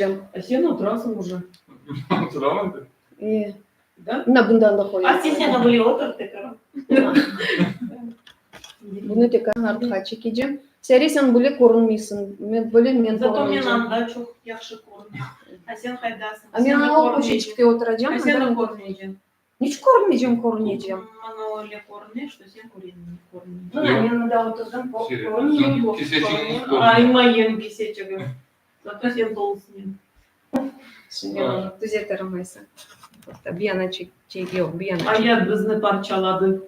A sen oturasıñ uje. Oturam endi. E. Da? Mına bundan da qoyayıq. A sen seni böyle otur tekrar. Bunı tekrar artqa çekecem. Sare, sen böyle körünmeysiñ. Men böyle men Zato men körünecem. anda çoq yahşı körünem. A sen qaydasıñ? A men Seni o körmeycem. köşeçikte oturacam. A seni körmeycem. Niçün körmeycem, körünecem. Maña öyle körüne, što sen körünmeycem. Mına, men mında oturdım, körünmeyim. Kiseçigiñiz körünmey. Ay, mayem kiseçigim. Zato sen tolusınen. Şimdi onı tüzeterim aysa. Toqta, bir yana çek, yoq, bir yana çek. Ayat bizni parçaladı.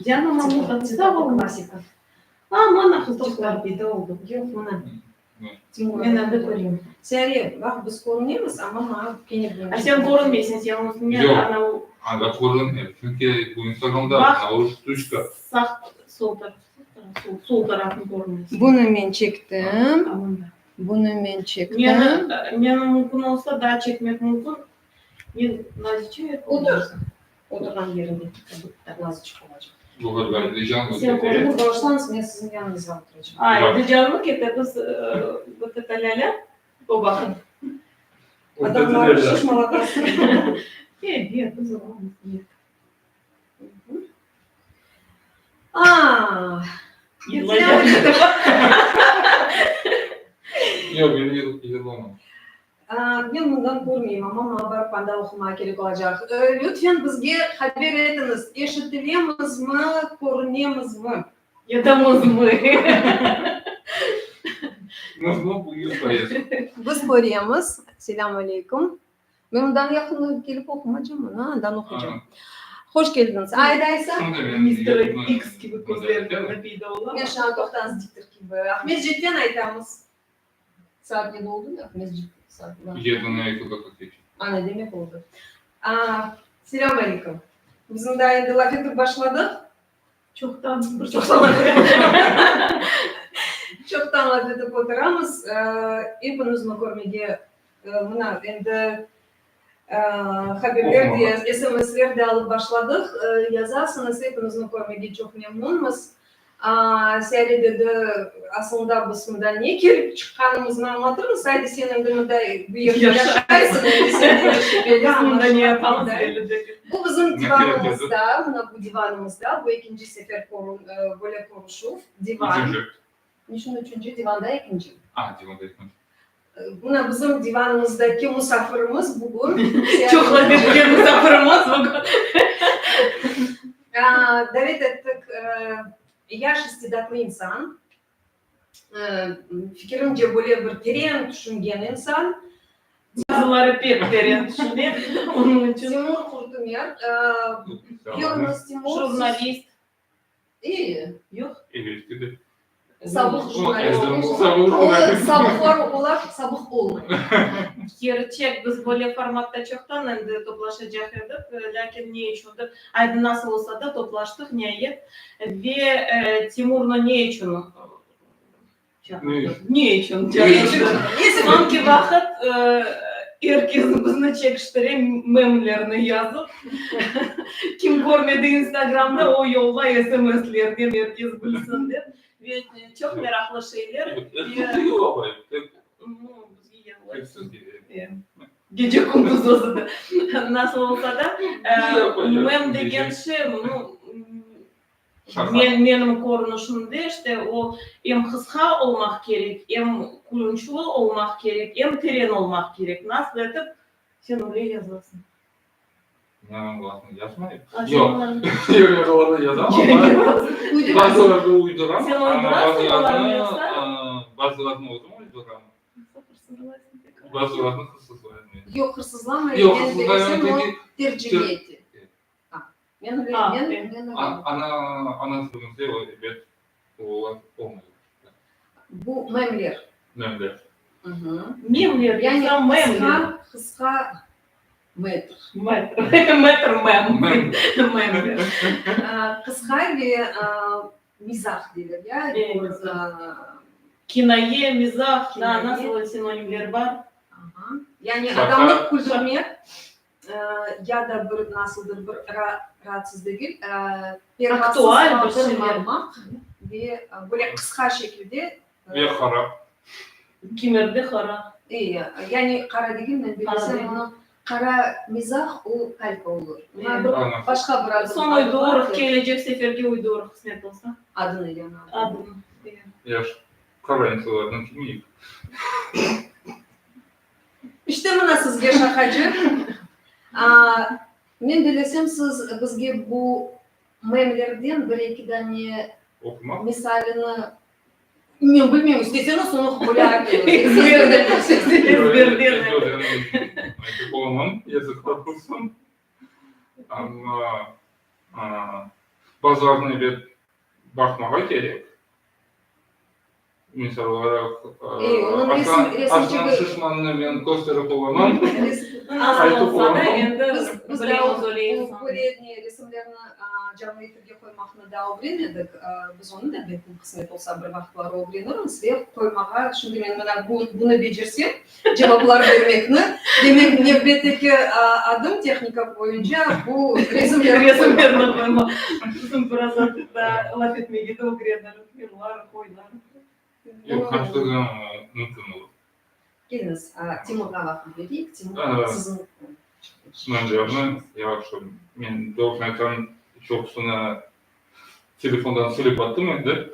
Diana Mamutova, sağ ol. A, mana qızçıqlar peyda oldı. Yoq, mına. Men endi körem. Sare, baq, biz körünemiz, amma maña kene bunı. A sen körünmeysiñ, sen üstüne Yoq, ana. anda körünmey, çünki bu Instagramda Baq, ana o ştuçka. Sağ, sol taraf, sol tarafın körünmeysiñ. Bunı men çektim. A, mında. Bunı men çektim. Meni, meni mümkün olsa, daa çekmek mümkün. Men naziçe. Otur. Oturğan yerinde naziçik olacaq. Sen körüñiz, bağışlañız, men siziñ yanıñızğa oturacağım. Ay, Dijanmı kete, biz vot eto lâlâ, o vaqıt. Adamlar şişmalatasın. Ebet, biz olamız, ebet. Ah! Yoq, men yırlamam. Men bundan körmeyim, amma maña barıp anda oqumağa kerek olacaq. Lütfen, bizge haber etiñiz, eşitilemizmi, körünemizmi? Yatamızmı? Mızmı bugün poyezd. Biz köremiz. Selâm aleyküm. Men ondan yaqın kelip oqumacam, mına andan oquycam. Hoş keldiñiz. Ayda aysa. Mister İks kibi közleri peyda ola. Men şu an toqtañız diktor kibi. Aqmescitten aytamız. Saat yedi oldu mı? Aqmescit saat. Yedini eki daqiqa keçe. Ana, demek oldu. Selâm aleyküm. Biz mında endi laf etip başladıq. Çoqtan. Bir çoqtan. Çoqtan laf etip oturamız. Epiñizni körmege mına endi haberler de, SMSler de alıp başladıq. Yazasıñız, epiñizni körmege çoq memnunmız. Siyare dedi, Asılında biz mında ne kelip çıqqanımıznı añlatırmız, aydı sen endi mında bu yerde yaşaysıñ, endi sen endi şübeli añlaşıla. Bu bizim divanımızda, mına bu divanımızda, bu ekinci sefer böyle körüşüv, divan. Üçünci. Niçün üçünci, divanda ekinci. A, divanda ekinci. Mına bizim divanımızdaki musafirimiz bugün. Çoq laf etken musafirimiz bugün. Davet ettik yaş istidatlı insan, fikirimce, böyle bir teren tüşüngen insan. Bazıları pek teren tüşüne, onıñ içün. Timur Qurtumer. Buyurıñız, Timur. Jurnalist. İyi. Yoq. Evelki de. Sabıq jurnalist. Sabıqlar olar sabıq olmay. Kerçek, biz böyle formatta çoqtan endi toplaşacaq edik, lâkin ne içündir, aydı nasıl olsa da toplaştıq niayet. Ve Timurnı ne içün çağırdıq? Ne içün çağırdıq? Soñki vaqıt er kes bizni çekiştire, memlerni yazıp. Kim körmedi Instagramda, o yollay SMSlernen er kes bilsin dep. Ve çoq meraqlı şeyler. Gece kündüz özü de. Nasıl olsa da, mem degen şey, nu, men, menim körünişimde, işte, o em qısqa olmaq kerek, em külünçli olmaq kerek, em teren olmaq kerek. Nasıl etip sen öyle yazasıñ? Men olarnı yazmayım. Yoq, yoq, yoq, olarnı yazam, amma bazılarını uyduram, Sen amma uydurasıñ olarnı bazılarını, yoqsa? bazılarını özüm uyduram. Bazılarını hırsızlayım men. Yoq, hırsızlamayım, Yoq, men hırsızlayım, beresem, o çünki tercime ete. Men öyle, A, men, men. men öyle. Ana, ana tilimizde o, ebet, olar olmay. Bu memler. Memler. Memler, Yani yoqsa memler? qısqa, qısqa metr. Metr, metr mem. Memler. Qısqa ve mizah deyler, ya? Kinaye, mizah, daa nasıl sinonimler bar? Yani adamnı küldürmek. Ya da bir nasıldır bir raatsız degil, pervasız qaldırmamaq ve böyle qısqa şekilde. Ve qara. Kimerde qara. E, yani qara degil, men bilsem onı qara mizah o kalka olur. Oña bir başqa bir adı. Soñ uydurırıq, kelecek seferge uydurırıq, qısmet olsa. Adını yani. Adını, e. Yaş qara insanlardan kimiyik? İşte mına sizge şaqacı. Men bilesem, siz bizge bu memlerden bir-eki dane misalini, men bilmeyim, isteseñiz onı böyle aytıñız. Ezberden. Aytıp olamam, yazıqlar olsun. Amma bazılarını ebet baqmağa kerek. Misal olaraq, Arslan Şişmannı men kösterip olamam, aytıp olamam. Biz daa bu böyle resimlerni canlı efirge qoymaqnı daa ögrenmedik. Biz onı da belki qısmet olsa bir vaqıtları ögrenirmiz ve qoymağa, şimdi men mına bunı becersem, cevaplar bermekni, demek nevbetteki adım tehnika boyunca bu resimlerni qoymaq. Bizim biraz artıq daa laf etmege de ögreniriz. Yırlar, oylar. Yoq, hastalığı mümkün olur. Keliñiz, Timurğa vaqıt bereyik. Timur, siziñ Mıncarnı yahşı, men doğrusını aytsam, çoqusını telefondan silip attım endi.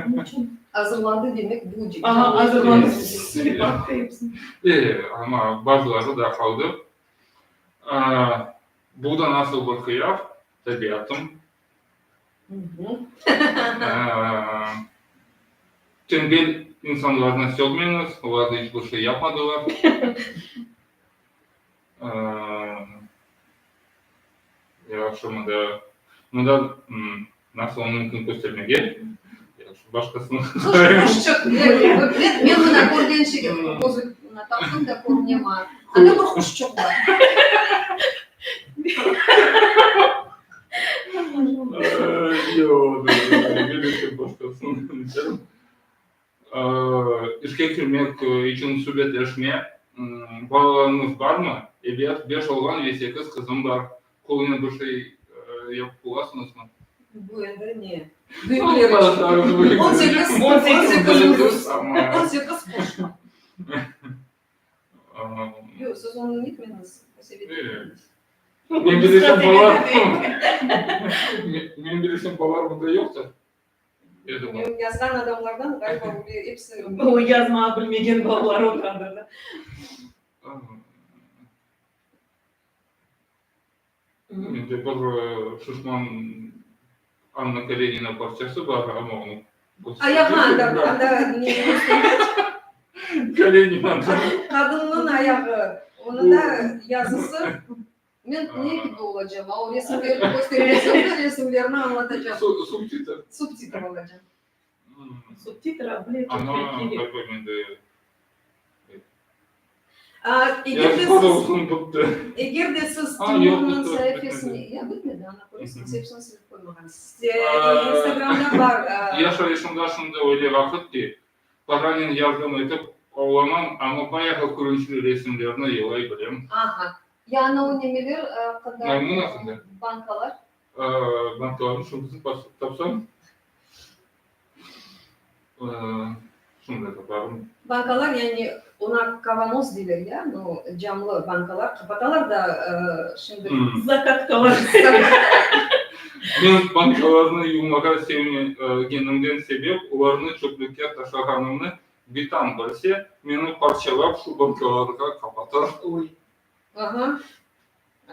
Niçün? Azırlandı demek, bu. Aha, azırlandı, silip attı episini. E, amma bazıları da qaldı. Bu da nasıl bir hıyar, tabiatım. Tenbel insanlarnı sögmeñiz, olar iç bir şey yapmadılar. Yahşı, mında, mında nasıl onı mümkün köstermege, yahşı, başqasını. Quşçıq, men mına körgen şeyge közlük mına taqtım da körüne maña. Anda bir quşçıq bar. Yoq, başqasını içerim. İşke kirmek içün subetleşme. Balalarıñız barmı? Ebet, beş oğlan ve sekiz qızım bar. Qolunen bir şey yapıp olasıñızmı? Bu endi ne? Büyükler içün. 18, 18, 18 qoşma. Yoq, siz onı netmeñiz, qasevet etmeñiz. Men bilesem balalar, men bilesem balalar mında yoqtır. Men yazğan adamlardan ğaliba öyle episi. O yazmağa bilmegen balalar olğandır da. Mende bir şişman Anna Karenina parçası bar, amma onı Ayağı anda, anda ne Karenina. Qadınnıñ ayağı, onı da yazısı, men ne kibi olacam, a o resimlerni köstermesem de resimlerni añlatacam. Subtitr. Subtitr olacam. Subtitr bile Amma kerek. ğaliba mende Eger de Yazıqlar siz, olsun, bitti. eger de siz A, yoq, Timurnıñ bitti, saifesine, bitmedi. ya bitmedi, ana köresiñiz, episini silip qoymağansız. Instagramda bar. Yaşayışımda şimdi öyle vaqıt ki, paranen yardım etip olamam, amma bayağı külünçli resimlerni yolay bilem. Aha. Ya ana o nemeler aqqında? Maymun aqqında? Bankalar. Bankalarnı şimdi tapsam. Şimdi taparım. Bankalar, yani oña kavanoz deyler ya, no, camlı bankalar qapatalar da şimdi. Zakatkalar. Men bankalarnı yuvmağa sevmegenimden sebep, olarnı çöplükke taşlağanımnı bitam bilse, meni parçalap şu bankalarğa qapatır. Oy. Aha.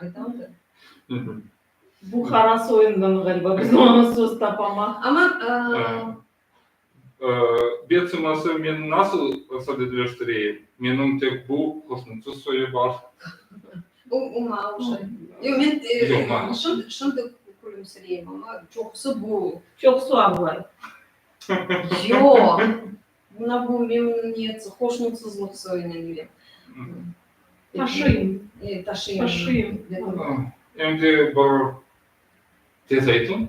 Aytam da. Bu qara soyundan ğaliba, biz oña söz tapamaq. Amma. Bet sıması men nasıl sadeleştireyim? Menim tek bu hoşnutsız soyu bar. O, o maña oşay. Yoq, men şimdi, şimdi külümsireyim, amma çoqusı bu. Çoqusı ağlay. Yoq, mına bu memnüniyet, hoşnutsızlıq soyunen yürem. Taşıyım. E, taşıyım. Taşıyım. Em de bir tez aytım,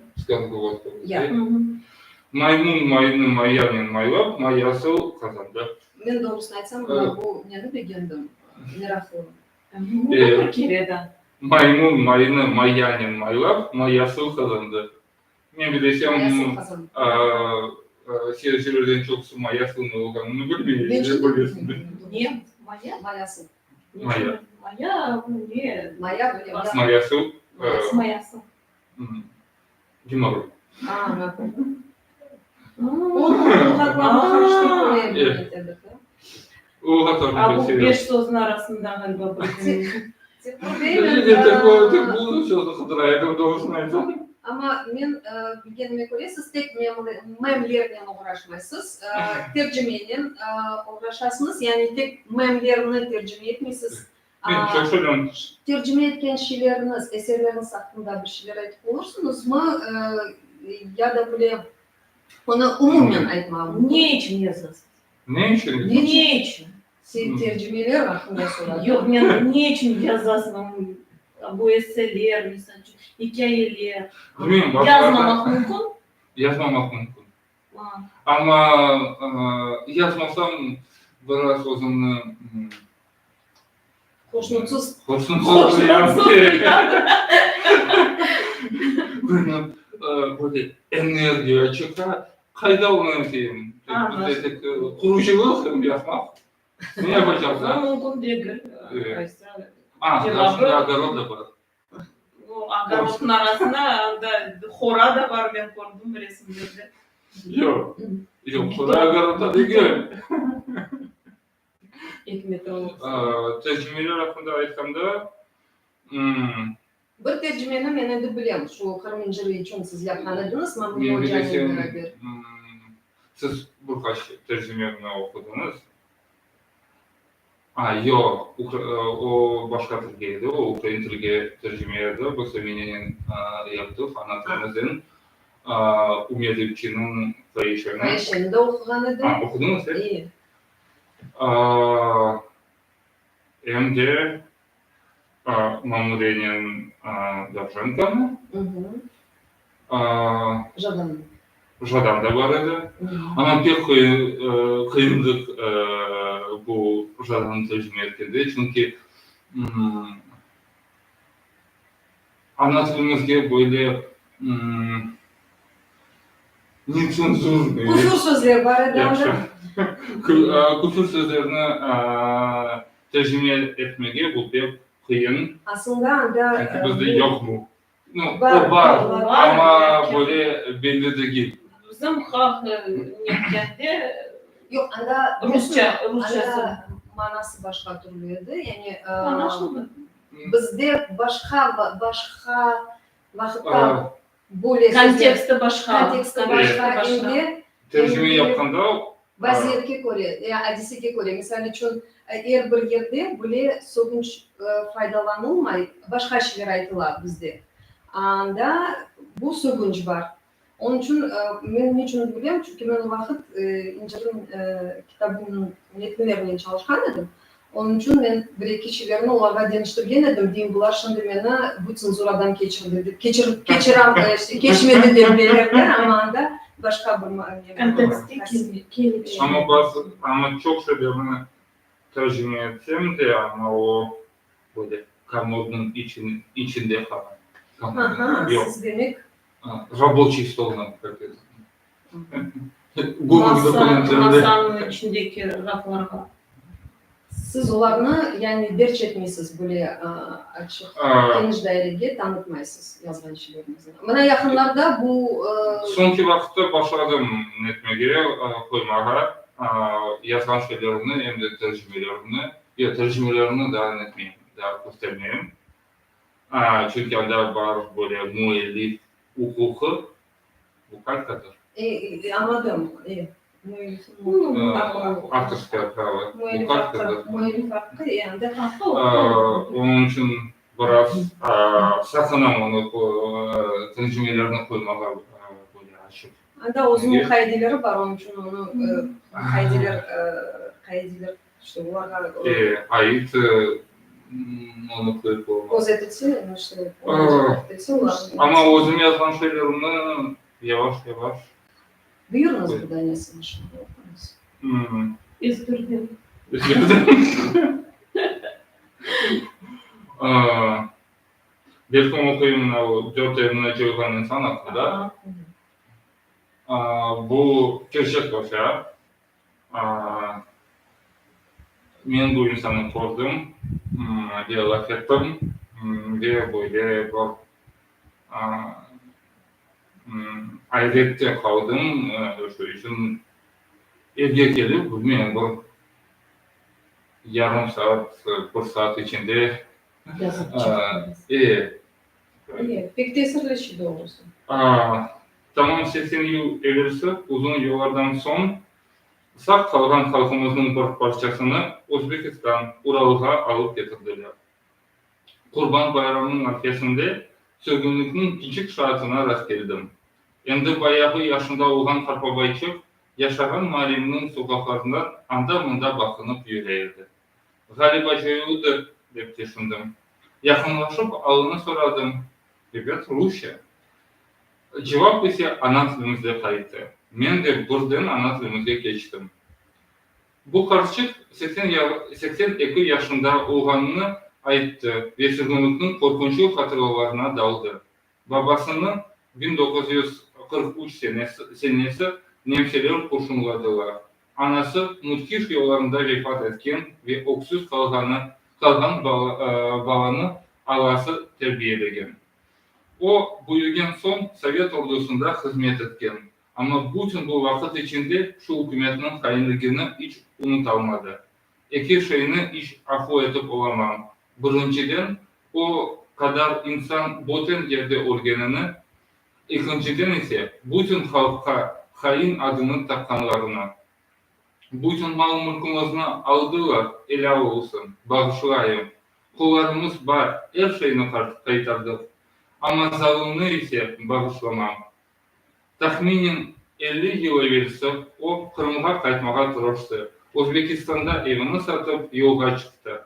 Ya. Maymun maynı mayanen maylap, mayası qazandı. Men doğrusını aytsam, mına bu neni begendim, meraqlı. Bir kere de. Maymun maynı mayanen maylap, mayasıl qazandı. Men bilesem, seyircilerden çoqusı mayasıl ne olğanını bilmey. Ne? Maya? Mayasıl. Maya. Maya, ne? Maya, Mayasıl. Mayasıl. Геморрой. A bu beş sözniñ arasında ğaliba bir Amma men bilgenime köre, siz tek memlernen oğraşmaysız, tercimenen oğraşasıñız, yani tek memlerni tercime etmeysiz. Men çoq söylem. Tercime etken şeyleriñiz, eserleriñiz aqqında bir şeyler aytıp olursıñızmı, ya da bile onı umumen aytmağa mümkün? Ne içün yazasız? Ne içün? Ne içün? Sen tercimeler aqqında soradım. Yoq, men ne içün yazasıñ bu esseler, misal içün, ikâyeler? Bilmeyim, Yazmamaq mümkün? Yazmamaq mümkün. Amma yazmasam, biraz özümni Hoşnutsız. Hoşnutsız duyam. Böyle energiya çıqa. Qayda onı eteyim? Qurucılıq yapmaq. Ne yapacaq da? Mümkün degil. A, şimdi ogorod da bar. Ogorodnıñ arasında anda hora da bar, men kördim resimlerde. Yoq, yoq, hora ogorodda degil. Eki metr olsa. Tercimeler aqqında aytqanda. Bir tercimeni men endi bilem, şu Qırım inciri içün siz yapqan ediñiz, Mamut ocanen beraber. Siz bir qaç tercimemni oqudıñız. A, yoq, o başqa tilge edi, o ukrain tilge tercime edi, biz Eminenen yaptıq, ana tilimizden, Ümer İpçiniñ Fahişeni. Fahişeni de oquğan edim. A, oqudıñız, e? E. Em de Mamurenen Dovjenkonı. Jadan. Jadan da bar edi. Amma pek qıyındıq bu Jadannı tercime etkende, çünki ana tilimizge böyle netsenzurniy. Küfür sözler bar edi anda. Küfür sözlerni tercime etmege bu pek qıyın. Aslında anda. Çünki bizde yoq bu. Nu, o bar, amma böyle belli degil. Bizim halq netkende Yoq, anda rusça, rusçası. Anda manası başqa türlü edi. Yani Añlaşıldı. bizde başqa başqa vaqıtta böyle sözler. Konteksti başqa. Konteksti başqa, em de Tercime yapqanda Vaziyetke köre, ya adisege köre, misal içün, er bir yerde bile sögünç faydalanılmay, başqa şeyler aytıla bizde. Anda bu sögünç bar. Onıñ içün men ne içün bilem, çünki men o vaqıt İncirniñ kitabınıñ metnlerinen çalışqan edim. Onıñ içün men bir-eki şeylerni olarğa deñiştirgen edim, deyim, bular şimdi meni bu tsenzuradan keçirdi dep, keçir, keçiram, keçmedi dep belerler, amma anda başqa bir Kontekstke kelip çıqa. Amma bazı, amma çoq şeylerni tercime etsem de, amma o böyle komodnıñ içini, içinde qala. Aha, Yoq. siz demek. Raboçiy stolnıñ, kak это, Google Masa, dokumentlerinde. masanıñ içindeki raflarğa. Siz olarnı, yani derc etmeysiz, böyle açıq, keniş dairege tanıtmaysız yazğan şeyleriñizni. Mına yaqınlarda bu. Soñki vaqıtta başladım netmege, qoymağa yazğan şeylerimni, em de tercimelerimni. Yoq, tercimelerimni daa netmeyim, daa köstermeyim. Çünki anda bar böyle müellif uquqı. Bu kalkadır. E, añladım. E, Avtorskoye pravo. Bu kalkadır. Müellif aqqı, endi aqqı. Onıñ içün biraz saqınam onı, tercimelerni qoymağa böyle açıq. Anda özüniñ qaideleri bar, onıñ içün onı qaideler, qaideler, işte olarğa. E, ait onı qoyıp olmaz. Köz etilse, işte, Amma özüm yazğan şeylerimni yavaş-yavaş. Buyurıñız bir danesini şimdi oquñız. Ezberden. Ezberden. Belkim oquyım mına o dört evini coyğan insan aqqında. Bu kerçek vaqia. Men bu insannı kördim ve laf ettim ve böyle bir ayrette qaldım. Şu içün evge kelip, bilmeyim, bir yarım saat, bir saat içinde Yazıp çıqtıñız. E. E, pek tesirli şey doğrusı. Tamam 80 yıl evelsi, uzun yıllardan soñ, sağ qalğan halqımıznıñ bir parçasını Özbekistan, Uralğa alıp ketirdiler. Qurban bayramnıñ arfesinde sürgünlikniñ kiçik şaatına rastkeldim. Endi bayağı yaşında olğan qartbabayçıq yaşağan maalemniñ soqaqlarından anda-mında baqınıp yüre edi. Ğaliba coyuldı, dep tüşündim. Yaqınlaşıp alını soradım. Ebet, rusça. Cevap ise ana tilimizde qayttı. Men de birden ana tilimizge keçtim. Bu qartçıq 82 yaşında olğanını ayttı ve sürgünlikniñ qorqunçlı hatırlavlarına daldı. Babasını 1943 senesi nemseler qurşunladılar. Anası müthiş yollarında vefat etken ve öksüz qalğan balanı alası terbiyelegen. O, büyügen soñ sovet ordusında hızmet etken, amma bütün bu vaqıt içinde şu ükümetniñ hainligini iç unutalmadı. Eki şeyni iç afu etip olamam, birinciden, o qadar insan böten yerde ölgenini, ekinciden ise, bütün halqqa hain adını taqqanlarını. Bütün mal-mülkümizni aldılar, elâl olsun, bağışlayım. Qullarımız bar, er şeyni qaytardıq. Amma zalımnı ise bağışlamam. Tahminen 50 yıl evelsi o, Qırımğa qaytmağa tırıştı, Özbekistanda evini satıp, yolğa çıqtı.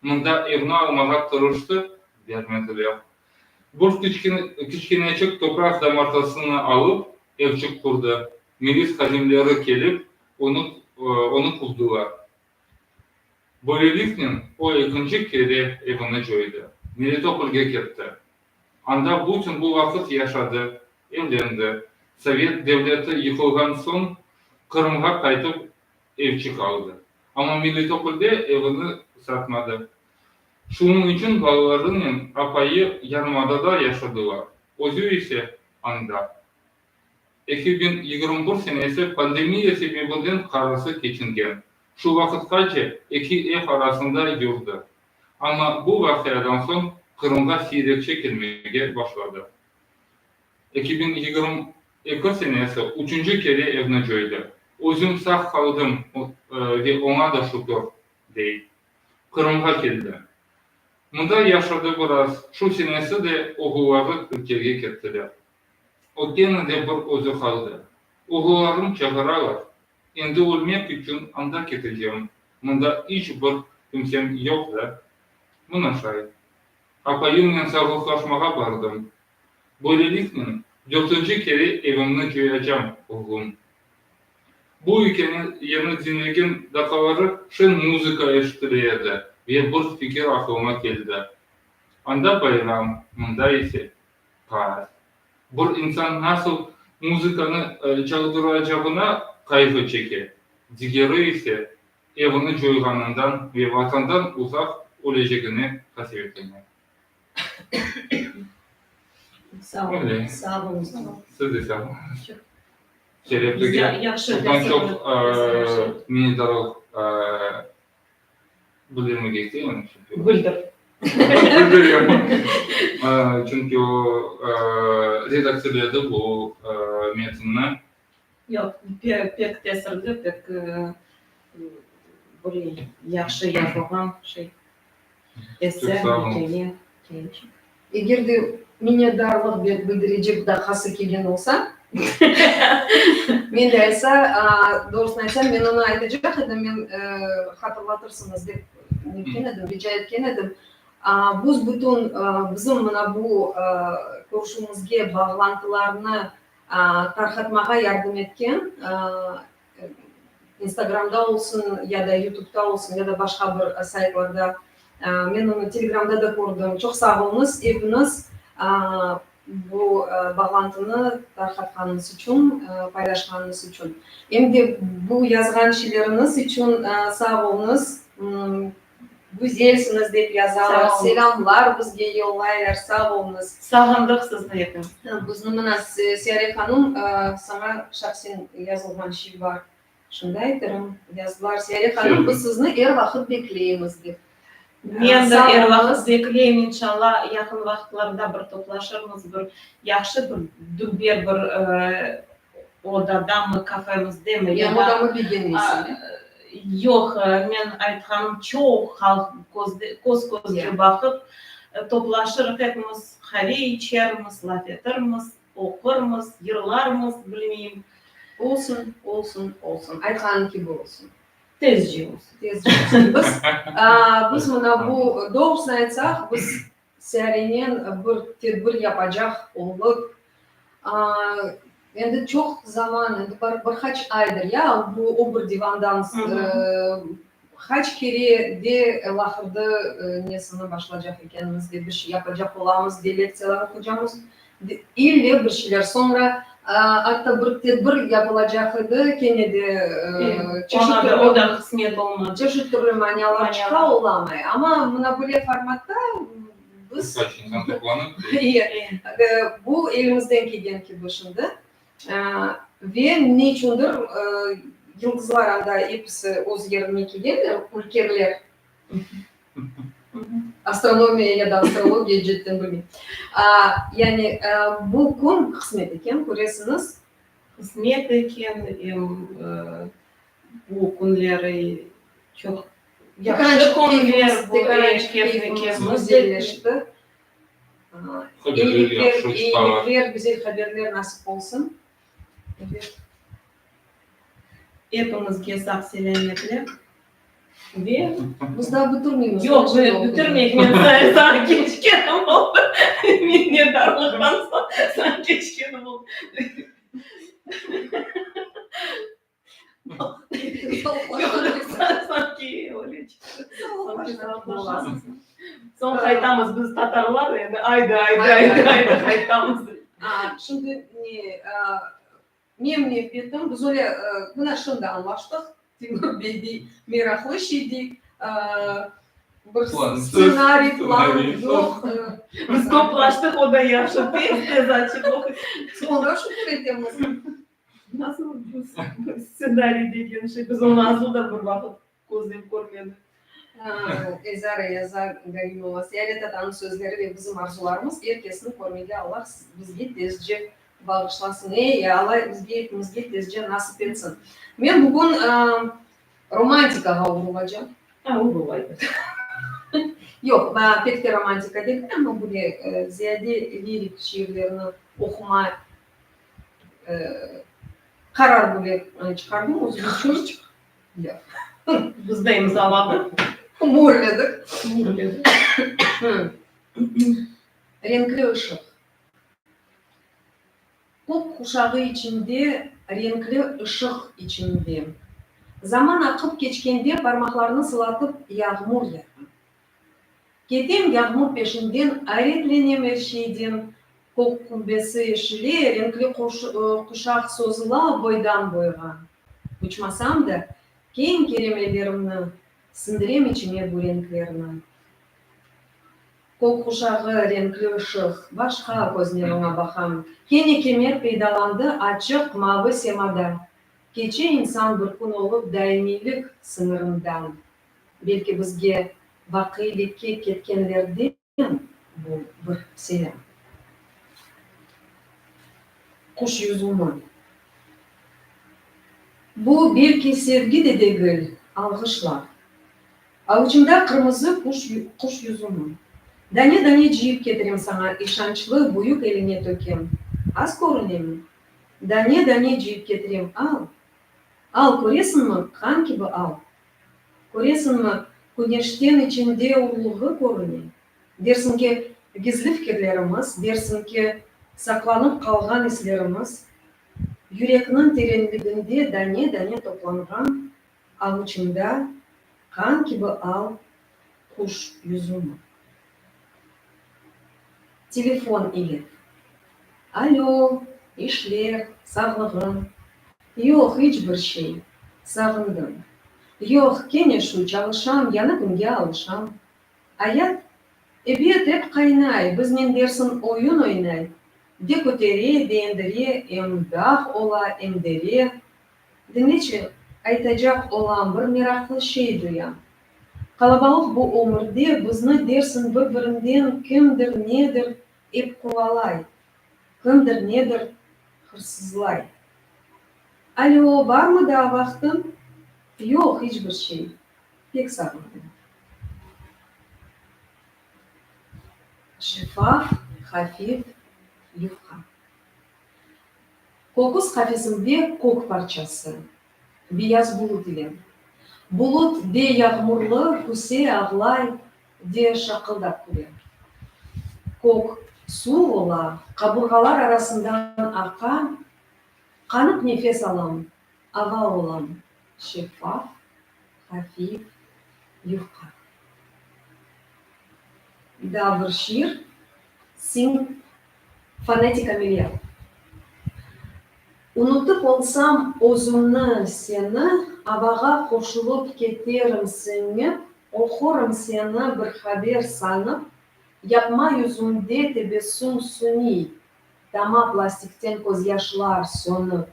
Mında evni almağa tırıştı, bermediler. Bir kiçkeneçik topraq damartasını alıp, evçik qurdı. Milis hadimleri kelip, onı quvdılar. Böyleliknen, o ekinci kere evini coydı. Melitopolge ketti. Anda bütün bu vaqıt yaşadı, evlendi. Sovet devleti yıqılğan soñ, Qırımğa qaytıp evçik aldı. Amma Melitopolde evini satmadı. Şunıñ içün balalarınen apayı yarımadada yaşadılar, özü ise, anda. 2021 senesi pandemiya sebebinden qarısı keçingen. Şu vaqıtqace eki ev arasında yurdi. Amma bu vaqiadan soñ Qırımğa siyrekçe kelmege başladı. 2022 senesi üçünci kere evni coydı. Özüm sağ qaldım ve oña da şükür, dey. Qırımğa keldi. Mında yaşadı biraz, şu senesi de oğulları Türkiyege kettiler. O kene de bir özü qaldı. Oğullarım çağıralar. Endi ölmek içün anda ketecem. Mında iç bir kimsem yoq da. Mına şay. Apayımnen sağlıqlaşmağa bardım. Böyleliknen, dörtünci kere evimni coyacam, oğlum. Bu ikâyeni diñlegen daqqaları şeñ muzıka eşitile edi ve bir fikir aqlıma keldi. Anda bayram, mında ise qaar. Bir insan nasıl muzıkanı çaldıracağına qayğı çeke, digeri ise evini coyğanından ve Vatandan uzaq ölecegine qasevetlene. Sağ oluñ. Sağ oluñız. Siz de sağ oluñız. Şereflige çoqtan çoq minnetdarlıq bildirmege isteyim. Bildir. Bildirem. Çünki o redaktsirledi bu metnni. Yoq, pek tesirli, pek böyle yahşı yazılğan şey, esse, ikâye. Eger de minnetdarlıq bildirecek daqası kelgen olsa, men de aytsa, doğrusını aytsam, men onı aytacaq edim, men hatırlatırsıñız dep netken edim, rica etken edim. Büs-bütün bizim mına bu körüşüvimizge bağlantılarnı tarqatmağa yardım etken, Instagramda olsun ya da YouTubeta olsun ya da başqa bir saytlarda. Men onı Telegramda da kördim. Çoq sağ oluñız epiñiz bu bağlantını tarqatqanıñız içün, paylaşqanıñız içün. Em de bu yazğan şeyleriñiz içün sağ oluñız. Güzelsiñiz dep yazalar, selâmlar bizge yollaylar, sağ oluñız. Sağındıq sizni epiñiz. Bizni mına Siyare hanım, saña şahsen yazılğan şey bar. Şunı aytırım, yazdılar, Siyare hanım, biz sizni er vaqıt bekleymiz dep. Men de er vaqıt bekleyim, inşalla, yaqın vaqıtlarda bir toplaşırmız, bir yahşı bir dülber bir odadamı, kafemizdemi ya da. Odamı begenmeysiñ, Yoq, men aytqanım, çoq halq köz közge baqıp toplaşırıq epimiz, qave içermiz, laf etirmiz, oqurmız, yırlarmız, bilmeyim. Olsun, olsun, olsun, aytqanıñ kibi olsun. Tezce olsun. Tezce olsun. Biz, biz mına bu, doğrusını aytsaq, biz Siyarenen bir tedbir yapacaq oldıq. Endi çoq zaman, endi bir qaç aydır, ya, bu o bir divandan qaç kere de laqırdı nesini başlacaq ekenimiz, de bir şey yapacaq olamız, de lektsiyalar oqucamız, ille bir şeyler. Soñra atta bir tedbir yapılacaq edi, kene de çeşit türlü, o da qısmet olmadı. Çeşit türlü manialar çıqa, olamay. Amma mına böyle formatta biz Bir qaç insan toplanıp. Bu elimizden kelgen kibi şimdi. Ve ne içündir yıldızlar anda episi öz yerine kelgenler, ülkerler. Astronomiya ya da astrologiya cidden bilmeyim. Yani bu kün qısmet eken, köresiñiz. Qısmet eken, em bu künleri çoq yahşı künler, bu keyfimiz güzelleşti. Eyilikler, eyilikler, güzel haberler nasip olsun. Evet. Epiñizge sağ-selâmetlik ve. Biz daa bitirmeymiz. Yoq, bitirmeyik, men saña keçkenim oldı. Minnetdarlıqtan soñ saña keçkenim oldı. Soñ qaytamız biz tatarlar endi aydı aydı aydı aydı qaytamız. Şimdi ne menim nevbetim biz öyle mına şimdi añlaştıq Timur bey dey meraqlı şey dey bir stsenariy plan yoq. Biz toplaştıq o da yahşı tez tez açıp oquy. Oña şükür etemiz. Nasıl bu stsenariy degen şey? Biz onı asıl da bir vaqıt köznen körmedik. Elzara yaza Galimova, Siyare tatanıñ sözleri ve bizim arzularımız er kesni körmege Allah bizge tezce bağışlasın. Ey, Alla bizge epimizge tezce nasip etsin. Men bugün romantikağa urulacam. A, urulaydı. Yoq, pek te romantika degil, amma böyle ziyade lirik şiirlerni oquma Qarar bile çıqardım özüm içün. Yoq. Biz de imzaladıq. Müürledik. Müürledik. Renkli ışıq. Kök quşağı içinde, renkli ışıq içinde. Zaman aqıp keçkende parmaqlarnı sılatıp yağmur yağa. Ketem yağmur peşinden, ayretlenem er şeyden, Kök qubbesi eşile, renkli quşaq sozula boydan-boyğa. Uçmasam da, keñ kerem ellerimni, sindirem içime bu renklerni. Kök quşağı, renkli ışıq, başqa köznen oña baqam, kene kemer peydalandı açıq mavı semada. Keçe insan bir kün olıp daimiylik sıñırından. Belki bizge vaqiylikke ketkenlerden bu bir selâm. Quş yüzümi. Bu belki sevgi de degil, alğışlar. Avuçımda qırmızı quş, quş yüzümi. Dane-dane cıyıp ketirem saña, işançlı büyük eliñe tökem. Az körünemi? Dane-dane cıyıp ketirem, al! Al, köresiñmi, qan kibi al! Köresiñmi, küneşten içinde urluğı körüne. Dersiñ ki, gizli fikirlerimiz, dersiñ ki, saqlanıp qalğan islerimiz, yürekniñ terenliginde dane-dane toplanğan avuçımda qan kibi al. Quş yüzümi? Telefon ile. Alö, işler, sağlığıñ? Yoq, iç bir şey. Sağındım. Yoq, kene şu, çalışam, yañı künge alışam. Ayat? Ebet, ep qaynay, biznen dersiñ oyun oynay, de kötere, de endire, em dağ ola, em dere. Diñleçi, aytacaq olam, bir meraqlı şey duyam. Qalabalıq bu ömürde bizni dersiñ bir-birinden kimdir, nedir ep quvalay, kimdir, nedir hırsızlay. Alö, barmı daa vaqtıñ? Yoq, iç bir şey. Pek sağındım. Şeffaf, hafif, yufqa. Köküs qafesimde kök parçası, beyaz bulut ile. Bulut de yağmurlı, küse, ağlay, de şaqıldap küle. Kök suv ola, qaburğalar arasından aqa, qanıp nefes alam, ava olam, şeffaf, hafif, yufqa. Daa bir şiir, Siñ Fonetik ameliyat. Unutıp olsam özümni, seni, Avağa qoşulıp keterim siñip, Oqurım seni bir haber sanıp, Yapma yüzümde tebessüm suniy, Tama plastikten közyaşlar sönip,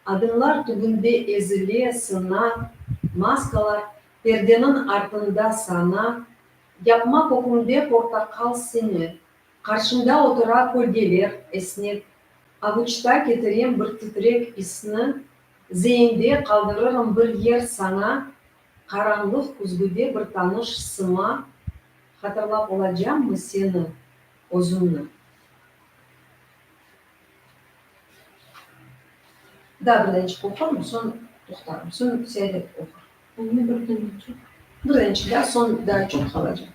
Adımlar tübünde ezile, sına, Maskalar perdeniñ artında sana, Yapma kökümde portaqal siñi, Qarşımda otura kölgeler, esnek, Avuçta ketirem bir titrek isni, Zeinde qaldırırım bir yer saña, Qaranlıq küzgüde bir tanış sıma, Hatırlap olacammı seni, özümni? Daa bir daneçik oqurım, soñ toqtarım, soñ Seydet oqur. Ne bir daneçik? Bir daneçik daa, soñ daa çoq qalacaq.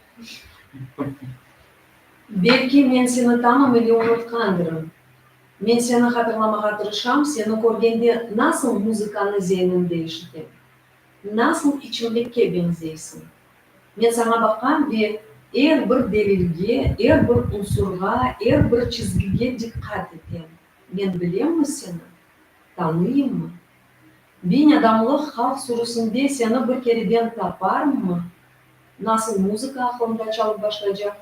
Belki men seni tamam ile unutqandırım. Men seni hatırlamağa tırışam, seni körgende nasıl muzıkanı zeinimde eşitem. Nasıl içimlikke beñzeysiñ. Men saña baqam ve er bir delilge, er bir unsurğa, er bir çizgige diqqat etem. Men bilemmi seni? Tanıyımmı? Biñ adamlıq halq sürüsinde seni bir kereden taparımmı? Nasıl muzıka aqlımda çalıp başlaycaq?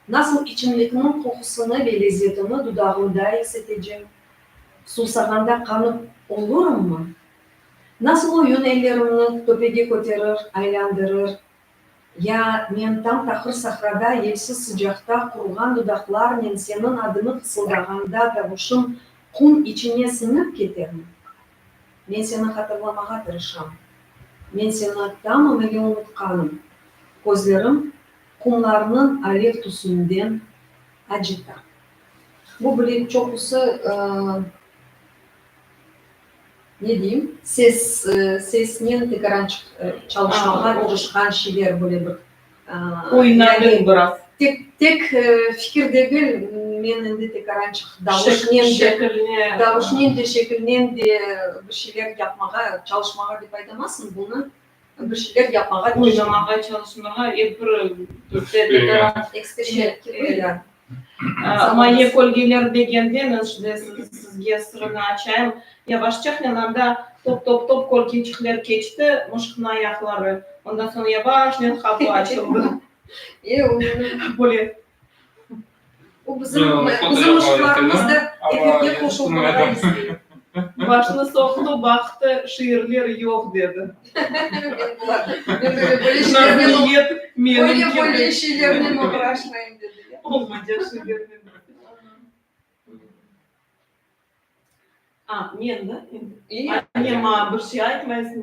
Nasıl içimlikniñ qoqusını ve lezetini dudağımda is etecem? Suvsağanda qanıp olurımmı? Nasıl oyun ellerimni töpege köterir, aylandırır? Ya men tam taqır sahrada yelsiz sıcaqta quruğan dudaqlarnen seniñ adıñı fısıldağanda davuşım qum içine siñip ketermi? Men seni hatırlamağa tırışam. Men seni tamam ile unutqanım. Közlerim qumlarnıñ alev tüsünden acıta. Bu bile çoqusı, ne deyim, ses, sesnen tekaran çalışmağa tırışqan şeyler böyle bir. Oynadıñ biraz. Tek, tek fikir degil, men endi tekarançıq davuşnen de, davuşnen de, şekilnen de bir şeyler yapmağa, çalışmağa dep aytamazsıñ, bunı bir şeyler yapmağa tırışam. Oynamağa, çalışmağa, ep bir tekaran. Eksperiment kibi, ya. Maye kölgeler degende, men şimdi sizge sırını açayım, yavaşçıqnen anda top-top-top kölgeçikler keçti, mışıqnıñ ayaqları, ondan soñ yavaşnen qapı açıldı. E, o Böyle. O bizim, bizim mışıqlarımız da efirge qoşulmağa istey. Başını soqtı, baqtı, şiirler yoq, dedi. Men bular, men böyle böyle şeylernen, Naqliyet böyle böyle menimki. şeylernen oğraşmayım, dedi. Olmaycaq şeylernen. A, men da endi. İyi. A, ne, maña bir şey aytmaysıñ?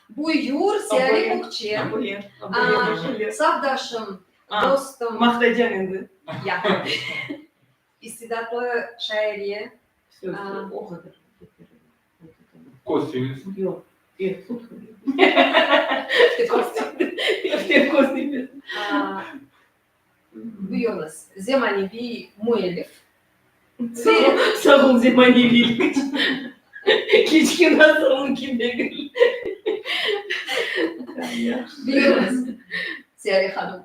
Buyur, Siyare Kökçe. Böyle, böyle bir şeyler. Safdaşım, A, dostum. Maqtaycam endi. Ya. İstidatlı şairiye. Vse, vse, o qadar. Köz tiymesin. Yoq, Laften köz tiymesin. Buyurıñız, zemaneviy müellif. Sağ ol, zemaneviylik. Keçken asırnıñki degil. Buyurıñız. Siyare hanım.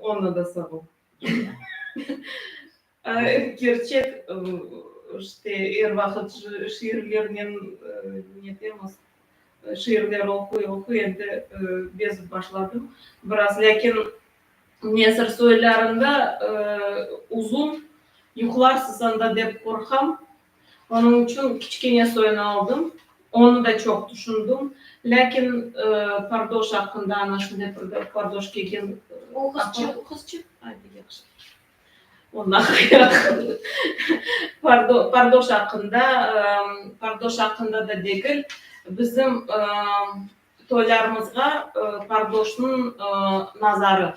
Oña da sağ ol. Kerçek, işte, er vaqıt şiirlernen netemiz, şiirler oquy, oquy, endi bezip başladım biraz, lâkin nesir soylarında uzun, yuqlarsız anda dep qorqam, onıñ içün kiçkene soyunı aldım, onı da çoq tüşündim, lâkin pardoş aqqında ana şunday bir pardoş kelgen. O qızçıq. Qızçıq? Aydı, yahşı. Pardoş aqqında, pardoş aqqında da degil, bizim toylarımızğa pardoşnıñ nazarı.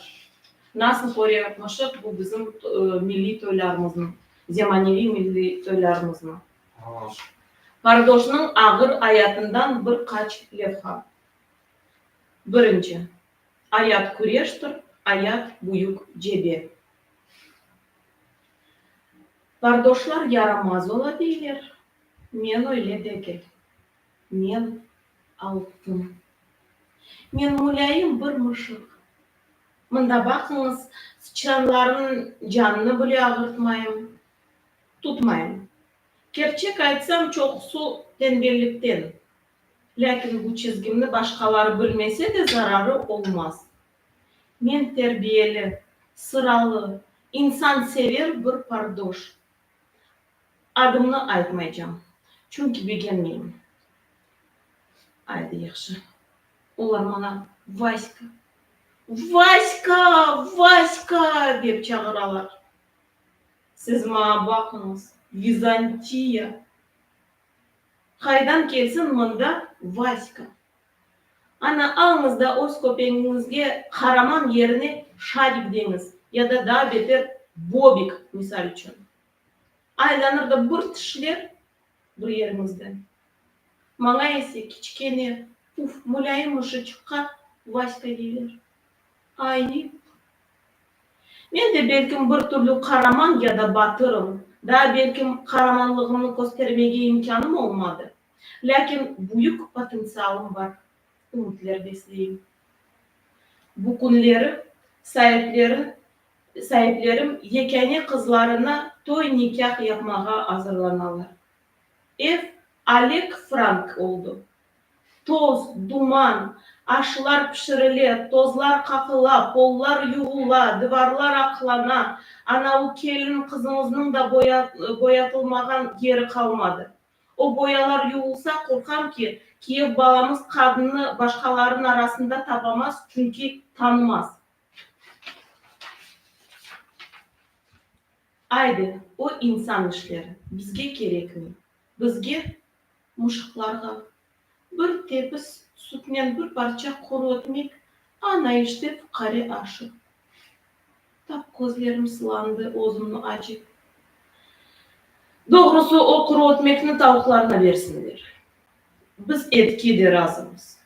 Nasıl köre mışıq bu bizim milliy toylarımıznı, zemaneviy milliy toylarımıznı. Pardoşnıñ ağır ayatından bir qaç levha. Birinci, ayat küreştir, ayat büyük cebe. Pardoşlar yaramaz ola deyler, men öyle degil. Men altın. Men mulâyim bir mışıq. Mında baqıñız, sıçranlarnıñ canını bile ağırtmayım, tutmayım. Kerçek aytsam, çoqusı tenbellikten. Lâkin bu çizgimni başqaları bilmese de zararı olmaz. Men terbiyeli, sıralı, insansever bir pardoş. Adımnı aytmaycam, çünki begenmeyim. Aydı, yahşı. Olar maña Vaska, Vaska, Vaska! dep çağıralar. Siz maña baqıñız, Vizantiya! Qaydan kelsin mında Vaska? Ana, alıñız da öz köpegiñizge Qaraman yerine Şarik deñiz ya da daa beter Bobik, misal içün. Aylanır da bir tişler bir yeriñizden. Maña ise kiçkene, puf, mulâyim mışıçıqqa Vaska deyler. Ayıp! Men de belkim bir türlü qaraman ya da batırım, daa belkim qaramanlığımnı köstermege imkânım olmadı. Lâkin büyük potentsialım bar, ümütler besleyim. Bu künleri saipleri, saiplerim yekâne qızlarına toy-nikâh yapmağa azırlanalar. Ev alek frank oldı. Toz, duman, aşlar pişirile, tozlar qaqıla, pollar yuvula, dıvarlar aqlana, anavı kelin qızımıznıñ da boyatılmağan yeri qalmadı. O boyalar yuvulsa, qorqam ki, kiyev balamız qadınnı başqalarınıñ arasında tapamaz, çünki tanımaz. Aydı, o insan işleri bizge kerekmey. Bizge, mışıqlarğa, bir tepis sütnen bir parça quru ötmek, ana işte fuqare aşı. Tap közlerim sılandı özümni acıp. Doğrusı, o quru ötmekni tavuqlarına bersinler. Biz etke de razımız.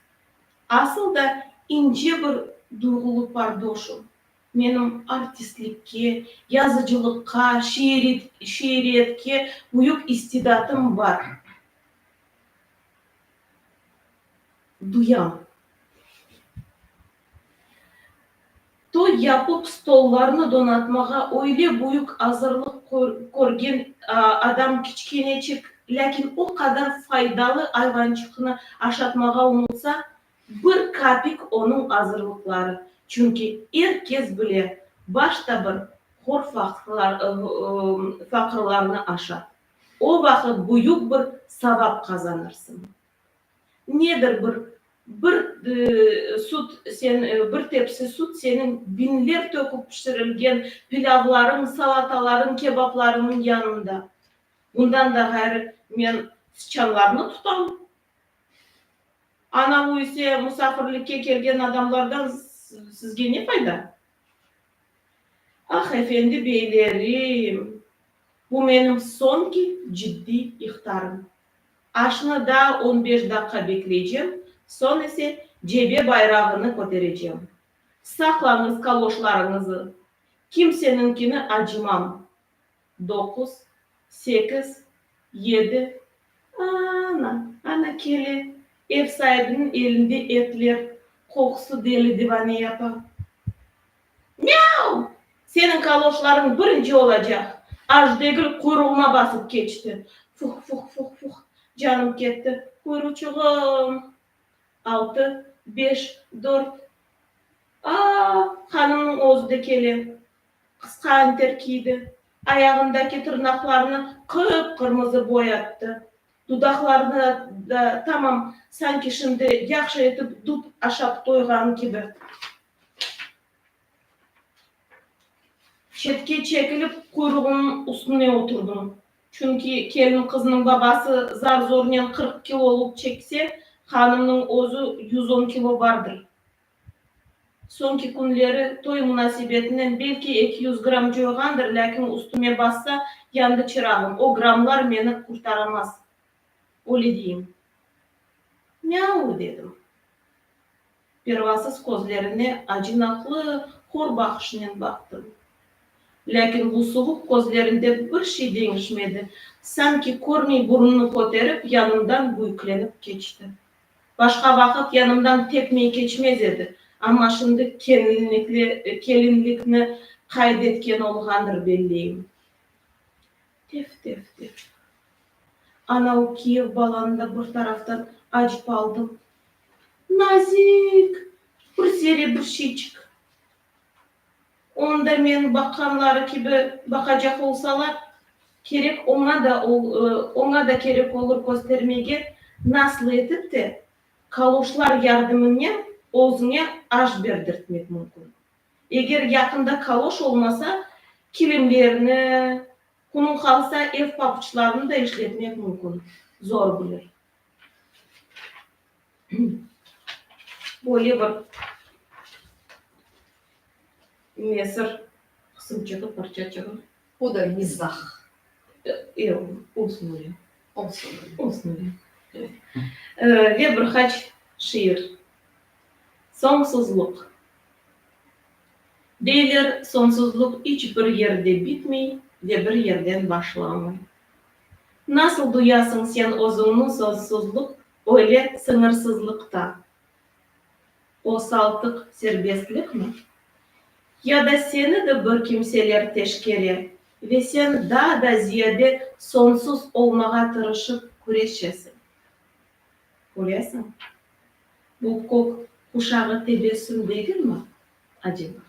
Asıl da ince bir duyğulı pardoşım. Menim artistlikke, yazıcılıqqa, şiiriyetke büyük istidatım bar. Duyam. Toy yapıp stollarnı donatmağa öyle büyük azırlıq körgen adam kiçkeneçik, lâkin o qadar faydalı ayvançıqnı aşatmağa unutsa, bir kapik onıñ azırlıqları, çünki er kes bile, başta bir hor faqırlarnı aşat, o vaqıt büyük bir savap qazanırsıñ. Nedir bir bir süt sen bir tepsi süt seniñ biñler töküp pişirilgen pilâvlarıñ, salatalarıñ, kebaplarıñnıñ yanında? Bundan da ğayrı men sıçanlarnı tutam. Anavu ise musafirlikke kelgen adamlardan sizge ne fayda? Ah, efendi beylerim, bu menim soñki ciddiy ihtarım. Aşnı daa on beş daqqa bekleycem, soñ ise cebe bayrağını köterecem. Saqlañız kaloşlarıñızı, kimseniñkini acımam. Doquz, sekiz, yedi, ana, ana kele, ev saibiniñ elinde etler, qoqusı deli-divane yapa. Seniñ kaloşlarıñ birinci olacaq! Aş degil, quyruğıma basıp keçti. Fuh-fuh-fuh-fuh, canım ketti, quyruçığım! Altı, beş, dört. A-a, hanımnıñ özü de kele. Qısqa anter kiydi, ayağındaki tırnaqlarını qıp-qırmızı boyattı. Dudaqlarını da tamam sanki şimdi yahşı etip dut aşap toyğan kibi. Çetke çekilip, quyruğınıñ üstüne oturdım. Çünki kelin qıznıñ babası zar-zornen 40 kiloluk çekse, hanımnıñ özü 110 kilo bardır. Soñki künleri toy munasebetinen belki 200 gramm coyğandır, lâkin üstüme bassa, yandı çırağım, o grammlar meni qurtaramaz. Öyle deyim. Miau! dedim. Pervasız közlerine acınaqlı, hor baqışnen baqtım. Lâkin bu suvuq közlerinde bir şey deñişmedi, sanki körmey burnunı köterip, yanımdan büyüklenip keçti. Başqa vaqıt yanımdan tepmey keçmez edi, amma şimdi kelinlikni qayd etken olğandır belleyim. Tef, tef, tef. Ana o kiyev balanı da bir taraftan acıp aldım. Nazik, bir zerre bir şeyçik. Onı da meni baqqanları kibi baqacaq olsalar, kerek oña da oña da kerek olur köstermege, nasıl etip te kaloşlar yardımınen özüñe aş berdirtmek mümkün. Eger yaqında kaloş olmasa, kilimlerni, künüñ qalsa ev papuçlarını da işletmek mümkün, zor bilir. Böyle bir nesir qısımçığı, parçaçığı. O da mizah. Yoq, olsun öyle. Olsun öyle. Olsun öyle. Ve bir qaç şiir. Soñsuzluq. Deyler, soñsuzluq iç bir yerde bitmey ve bir yerden başlamay. Nasıl duyasıñ sen özüñni soñsuzluq öyle sıñırsızlıqta? O saltıq serbestlikmi? Ya da seni de bir kimseler teşkere ve sen daa da ziyade soñsuz olmağa tırışıp küreşesiñ? Köresiñ, bu kök quşağı tebessüm degilmi, aceba?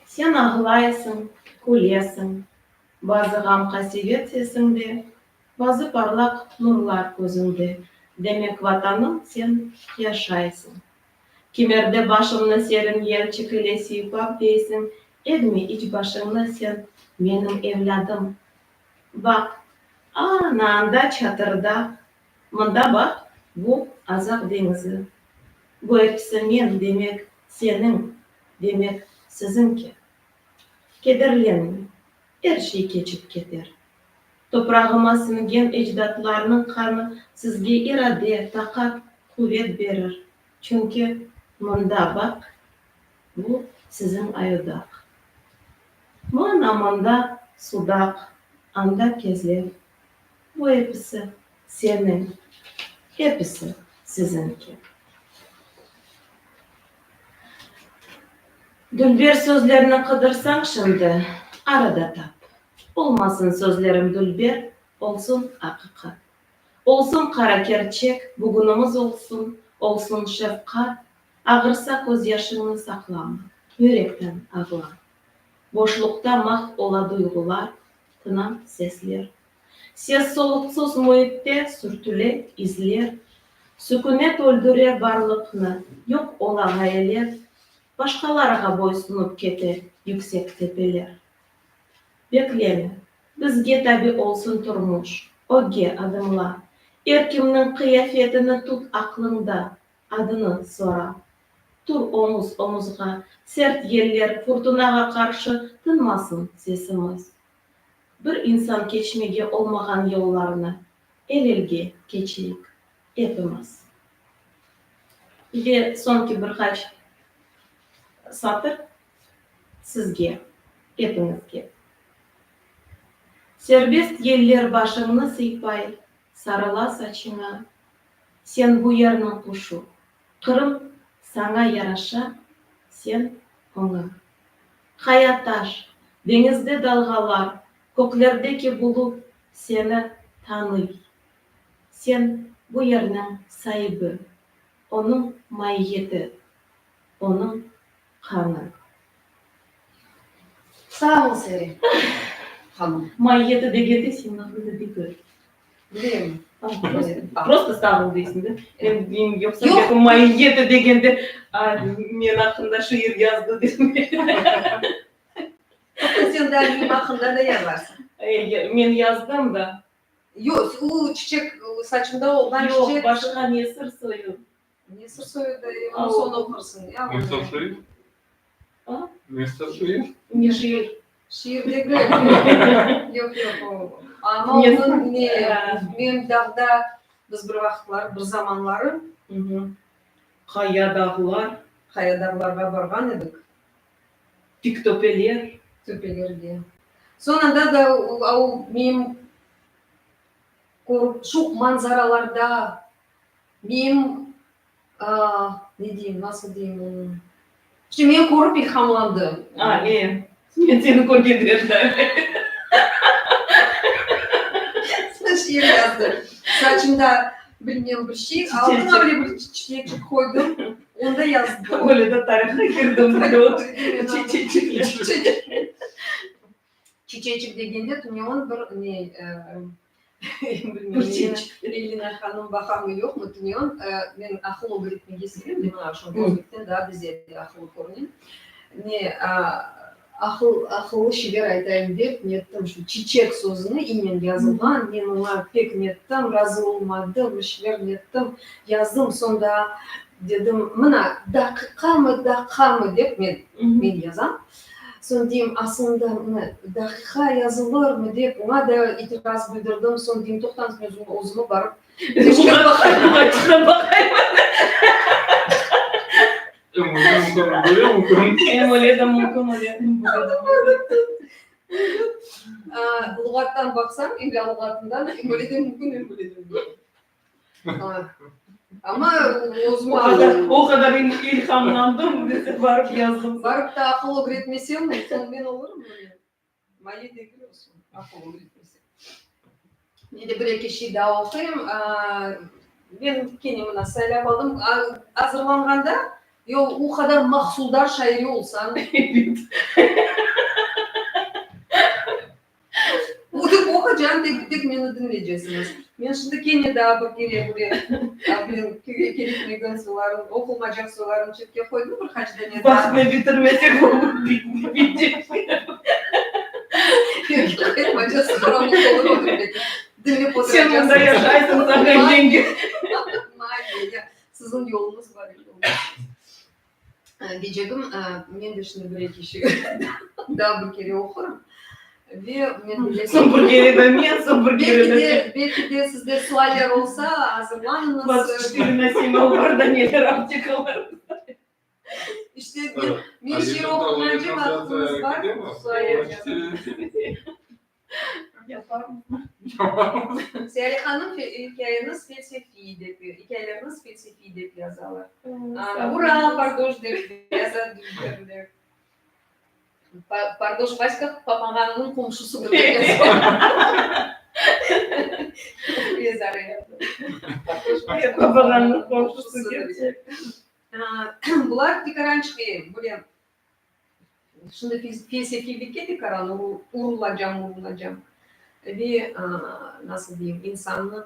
Sen ağlaysıñ, külesiñ, bazı ğam-qasevet sesiñde, bazı parlaq nurlar közüñde, demek, Vatanım, sen yaşaysıñ. Kimerde başımnı serin yelçik ile sıypap deysiñ, egme iç başıñnı sen, menim evlâdım. Baq, a-na anda Çatırdağ, mında baq, bu Azaq deñizi. Bu episi men, demek, seniñ, demek, siziñki. Kederlenme, er şey keçip keter. Toprağıma siñgen ecdatlarnıñ qanı sizge irade, taqat, quvet berir, çünki mında baq, bu siziñ Ayudağ. Mana mında Sudaq, anda Kezlev. Bu episi seniñ, episi siziñki. Dülber sözlerni qıdırsañ şimdi, ara da tap. Olmasın sözlerim dülber, olsun aqiqat. Olsun qara kerçek, bugünimiz olsun, olsun şefqat, Ağırsa közyaşıñnı saqlama, yürekten ağla. Boşluqta mahv ola duyğular, tına sesler. Ses-soluqsız müitte sürtüle izler. Sükünet öldüre barlıqnı, yoq ola ğayeler, Başqalarğa boysunıp kete yüksek tepeler. Bekleme, bizge tabi olsun turmuş, ögge adımla. Er kimniñ qıyafetini tut aqlıñda, Adını sora. Tur omuz omuzğa, sert yeller, furtunağa qarşı tınmasın sesimiz. Bir insan keçmege olmağan yollarnı el-elge keçeyik epimiz. Ve soñki bir qaç satır sizge, epiñizge. Serbest yeller başıñnı sıypay, sarıla saçıña. Sen bu yerniñ quşu. Qırım saña yaraşa, sen oña. Qaya-taş, deñizde dalğalar, köklerdeki bulut seni tanıy. Sen bu yerniñ saibi, onıñ maiyeti, onıñ qanı. Sağ ol, Sere hanım. Maiyeti degende seniñ aqlıñda degil. Bilem. Prosto sağ ol deysiñ de. Men deyim, yoqsa Yoq. Maiyeti degende, men aqqında şiir yazdı dep. Sen daa menim aqqında da yazarsıñ. Men yazdım da. Yoq, o çiçek, saçımda olğan çiçek. Yoq, başqa nesir soyu. Nesir soyu da, onı soñ oqursıñ. Nesir şiir? A? Nesir şiir? Ne şiir? Şiir degil. Yoq, yoq, o. Amma onıñ ne, men dağda biz bir vaqıtları, bir zamanları. Qaya dağlar. Qaya dağlarğa barğan edik. Tik töpeler. Töpelerge. Soñ anda da o menim körip, şu manzaralarda menim, ne deyim, nasıl deyim onı, işte meni körip ilhamlandı. A, e, men seni körgende de. Şiir yazdı. Saçımda bilmem bir şey, altıma öyle bir çiçekçik qoydım. Onda yazdım. Öyle de tarihqa kirdim, çiçeçikle. Çiçeçik degende tünevin bir ne, bilmem, Elina hanım baqamı yoqmı, tünevin men aqıl ögretmege sevem, men aqşam közlükten daa da ziyade aqıllı körünem. Ne, aqıl, aqıllı şeyler aytayım dep nettim, şu çiçek sözüni inen yazılğan, men oña pek nettim, razı olmadım, bir şeyler nettim, yazdım, soñ daa dedim, mına, daqiqamı, daqqamı dep men, men yazam. Soñ deyim, aslında, mına, daqiqa yazılırmı dep, oña da itiraz bildirdim. Soñ deyim, toqtañız, men özümi barıp teşkerip baqayım. Baqayım. Em öyle mümkün, böyle mümkün. Em öyle de mümkün, öyle de mümkün. Luğattan baqsam, imlâ luğatından, em öyle de mümkün, em böyle de mümkün. Amma özüm O qadar, o qadar ilhamlandım, dese, barıp yazdım. Barıp da aqıl ögretmesem, soñ men olurım öyle. Maye degil o soñ, aqıl ögretmesem. Men de bir-eki şey daa oquyım. Men kene mına saylap aldım. Azırlanğanda, yo, o qadar mahsuldar şaire olsañ. Ebet. Otıp oqacağım, tek, tek meni diñleycesiñiz. Men şimdi kene daa bir kere böyle men kerekmegen soylarım, oqulmacaq soylarım çetke qoydım, bir qaç dane daa. Vaqtını bitirmesek bitecek. Diñlep oturacaqsıñız. Sen mında yaşaysıñ, saña yenge. Siziñ yoluñız bar. Deycegim, men de şimdi bir-eki şey daa bir kere oqurım. Ve men bilesem... Soñ bir kere de men, soñ bir kere de sen. Belki de sizde sualler olsa, azırlanıñız. 24 na semi olar da neler aptekalar. İşte, men, men şiir oquğance vaqıtıñız bar, sualler yazıñız. Yaparmız. Seyare hanım, ikâyeniz felsefiy dep, ikâyeleriniz felsefiy dep yazalar. Ura, Pardoş dep yaza Dülberler. Pardoş Vaska papağanınıñ qomşusıdır dep yaza. Yazar yazdı. Papağannıñ qomşusı kerçek. Bular tikarançıqı, böyle Şimdi felsefiylikke tekaran urulacam, urunacam. Ve, nasıl deyim, insannıñ,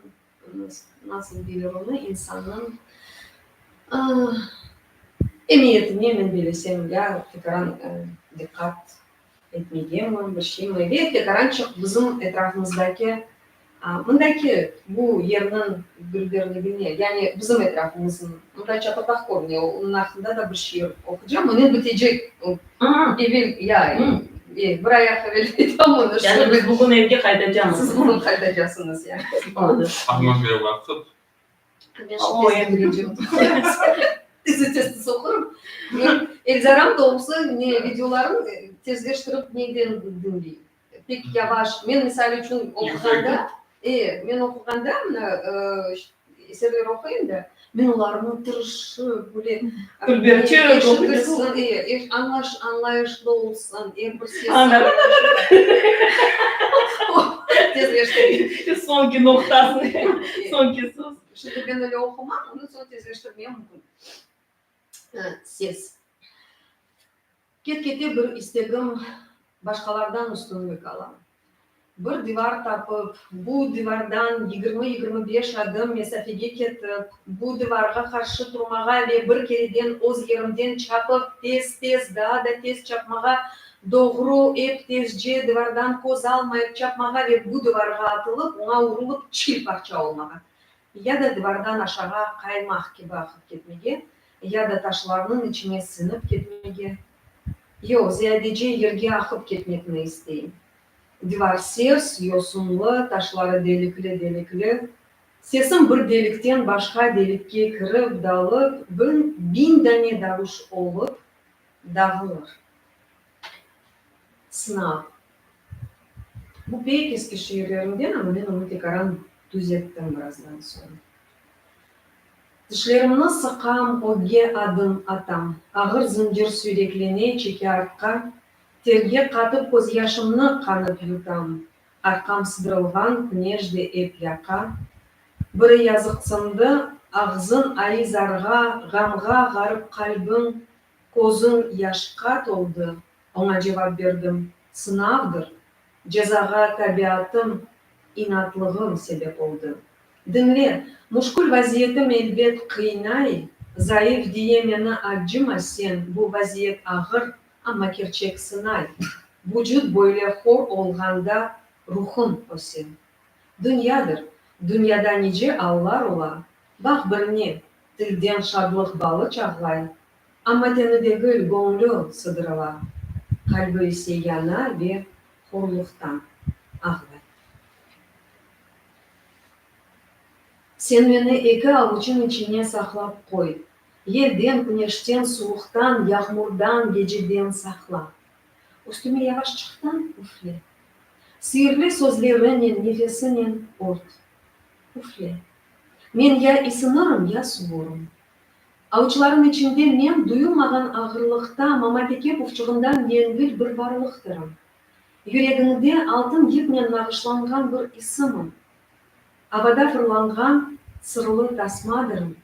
nasıl deyler onı, insannıñ emiyetine, men belesem, ya tekaran diqqat etmegemi, bir şeymi. Ve tekarançıq bizim etrafımızdaki Mındaki bu yerniñ dülberligine, yani bizim etrafımıznıñ, mında Çatırdağ körüne, onıñ aqqında da bir şiir oqucam, onen bitecek, evel, ya, e, bir ayaq evel aytam onı. Yani biz bugün evge qaytacamız. Siz bugün qaytacasıñız, ya. Amma ve vaqıt. Men şimdi tez bitireceğim. Tez tez oqurım. Men Elzaram doğrusı ne videoların tezleştirip neyden diñley. Pek yavaş. Men, misal içün, oquğanda, e, men oquğanda, mına, Eserler oquyım da, men olarnı tırışıp, böyle Dülberçe eşitilsin, e, añlaş, añlayışlı olsun, er bir ses. Tezleştireyim. Soñki noqtasını, soñki söz. Şimdi ben öyle oqumam, onı soñ tezleştirmem mümkün. Ses. Ket-kete bir istegim başqalardan üstünlik ala. Bir divar tapıp, bu divardan yigirmi-yigirmi beş adım mesafege ketip, bu divarğa qarşı turmağa ve bir kereden öz yerimden çapıp, tez-tez, daa da tez çapmağa, doğru, ep tezce, divardan köz almayıp çapmağa ve bu divarğa atılıp, oña urulıp çil parça olmağa, ya da divardan aşağa qaymaq kibi aqıp ketmege, ya da taşlarnıñ içine siñip ketmege, yoq, ziyadece yerge aqıp ketmekni isteyim. Divar sers, yosunlı, taşları delikli-delikli. Sesim bir delikten başqa delikke kirip dalıp, biñ dane davuş olıp dağılır. Sınav. Bu pek eski şiirlerimden, amma men onı tekaran tüzettim birazdan soñ. Tişlerimni sıqam, ögge adım atam. Ağır zıncır süyreklene, çeke artqa. Terge qatıp közyaşımnı qanıp yutam. Arqam sıdırılğan, küneş de ep yaqa. Biri yazıqsındı, ağzıñ ai-zarğa, ğamğa ğarip qalbiñ, közüñ yaşqa toldı. Oña cevap berdim, Sınavdır, cezağa tabiatım, inatlığım sebep oldı. Diñle, muşkül vaziyetim elbet qıynay, zayıf diye meni accıma sen, bu vaziyet ağır, amma kerçek sınay. Vucut böyle hor olğanda ruhum öse. Dünyadır, dünyada nice allar ola, baq birine, tilden şadlıq balı çağlay, Amma teni degil, göñlü sıdırıla, qalbi ise yana ve horluqtan ağlay. Sen meni eki avuçıñ içine saqlap qoy, yelden, küneşten, suvuqtan, yağmurdan, geceden saqla. Üstüme yavaşçıqtan üfle. Siirli sözlerinen, nefesinen ört. Üfle. Men ya isinirim, ya suvurım. Avuçlarıñ içinde men duyulmağan ağırlıqta mamateke pufçığından yengil bir varlıqtırım. Yüregiñde altın yipnen nağışlanğan bir isimim. Avada fırlanğan sırlı tasmadırım.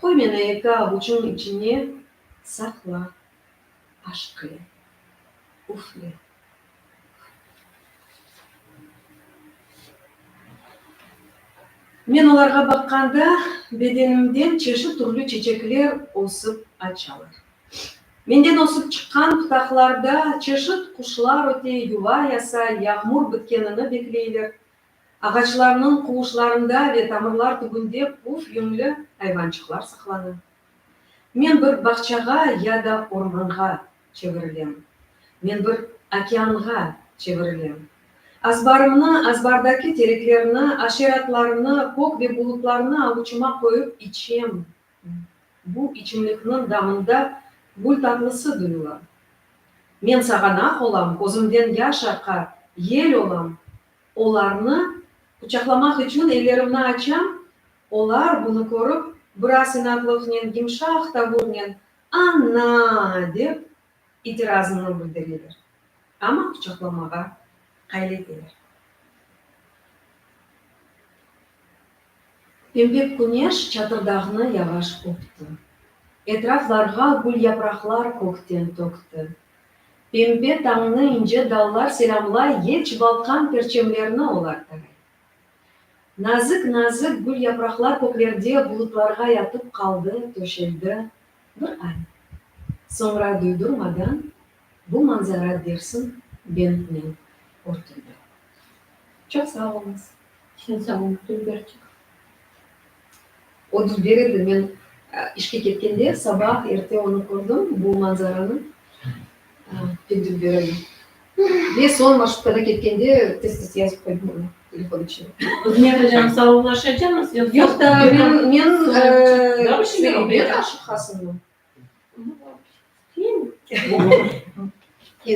Qoy meni eki avuçıñ içine, saqla, aşq ile, üfle. Men olarğa baqqanda, bedenimden çeşit türlü çeçekler ösip açalar. Menden ösip çıqqan pıtaqlarda çeşit quşlar öte, yuva yasay, yağmur bitkenini bekleyler. Ağaçlarnıñ quvuşlarında ve tamırlar tübünde puf yünlü ayvançıqlar saqlana. Men bir bağçağa ya da ormanğa çevirilem. Men bir okeanğa çevirilem. Azbarımnı, azbardaki tereklerni, aşeratlarnı, kök ve bulutlarnı avuçıma qoyıp içem. Bu içimlikniñ damında gül tatlısı duyula. Men sağanaq olam, közümden yaş aqa, yel olam. Olarnı quçaqlamaq içün ellerimni açam, olar bunı körip, biraz inatlıqnen, yımşaq tavurnen, Ana! dep itirazını bildireler, amma quçaqlamağa qayleteler. Pembe küneş Çatırdağnı yavaş öpti. Etraflarğa gül yapraqlar kökten tökti. Pembe tañnı ince dallar selâmlay, yel çıbaltqan perçemlerni olar taray. Nazik-nazik gül yapraqlar köklerde bulutlarğa yatıp qaldı, töşeldi. Bir ay soñra duydurmadan bu manzara dersiñ bentnen örtüldi. Çoq sağ oluñız. Sen sağ ol, Dülberçik. O dülber edi. Men işke ketkende sabah erte onı kördim, bu manzaranı. Pek dülber edi. Ve soñ marşrutkada ketkende tez-tez yazıp qoydım onı telefon içine. Biz ne yapacağımız, sağlıqlaşacağımız yoqsa? Yoq da, men, men, men aşıqasıñmı?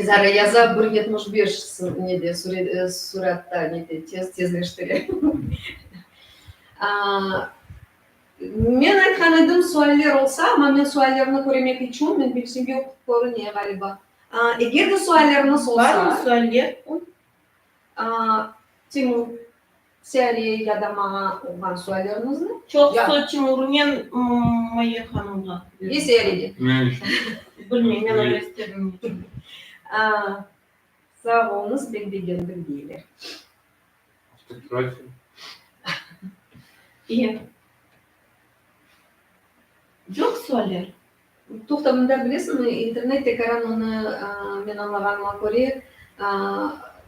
Zara yaza, bir 75 nede, suratta nete, tez tezleştire. Men aytqan edim, sualler olsa, amma men suallerni köremek içün, men bilsem, yoq, körüne, ğaliba. Eger de sualleriñiz olsa. Barmı sualler? Timur, Seyareye ya da maña olğan sualleriñizni. Çoqusı Timurnen Mayye hanımğa. Ve Seyarege. Ne içün? Bilmeyim, men öyle istedim. Sağ oluñız, pek begendik, deyler. İyi. Yoq sualler? Toqta, mında bilesiñmi, internet tekaran onı, men añlağanıma köre,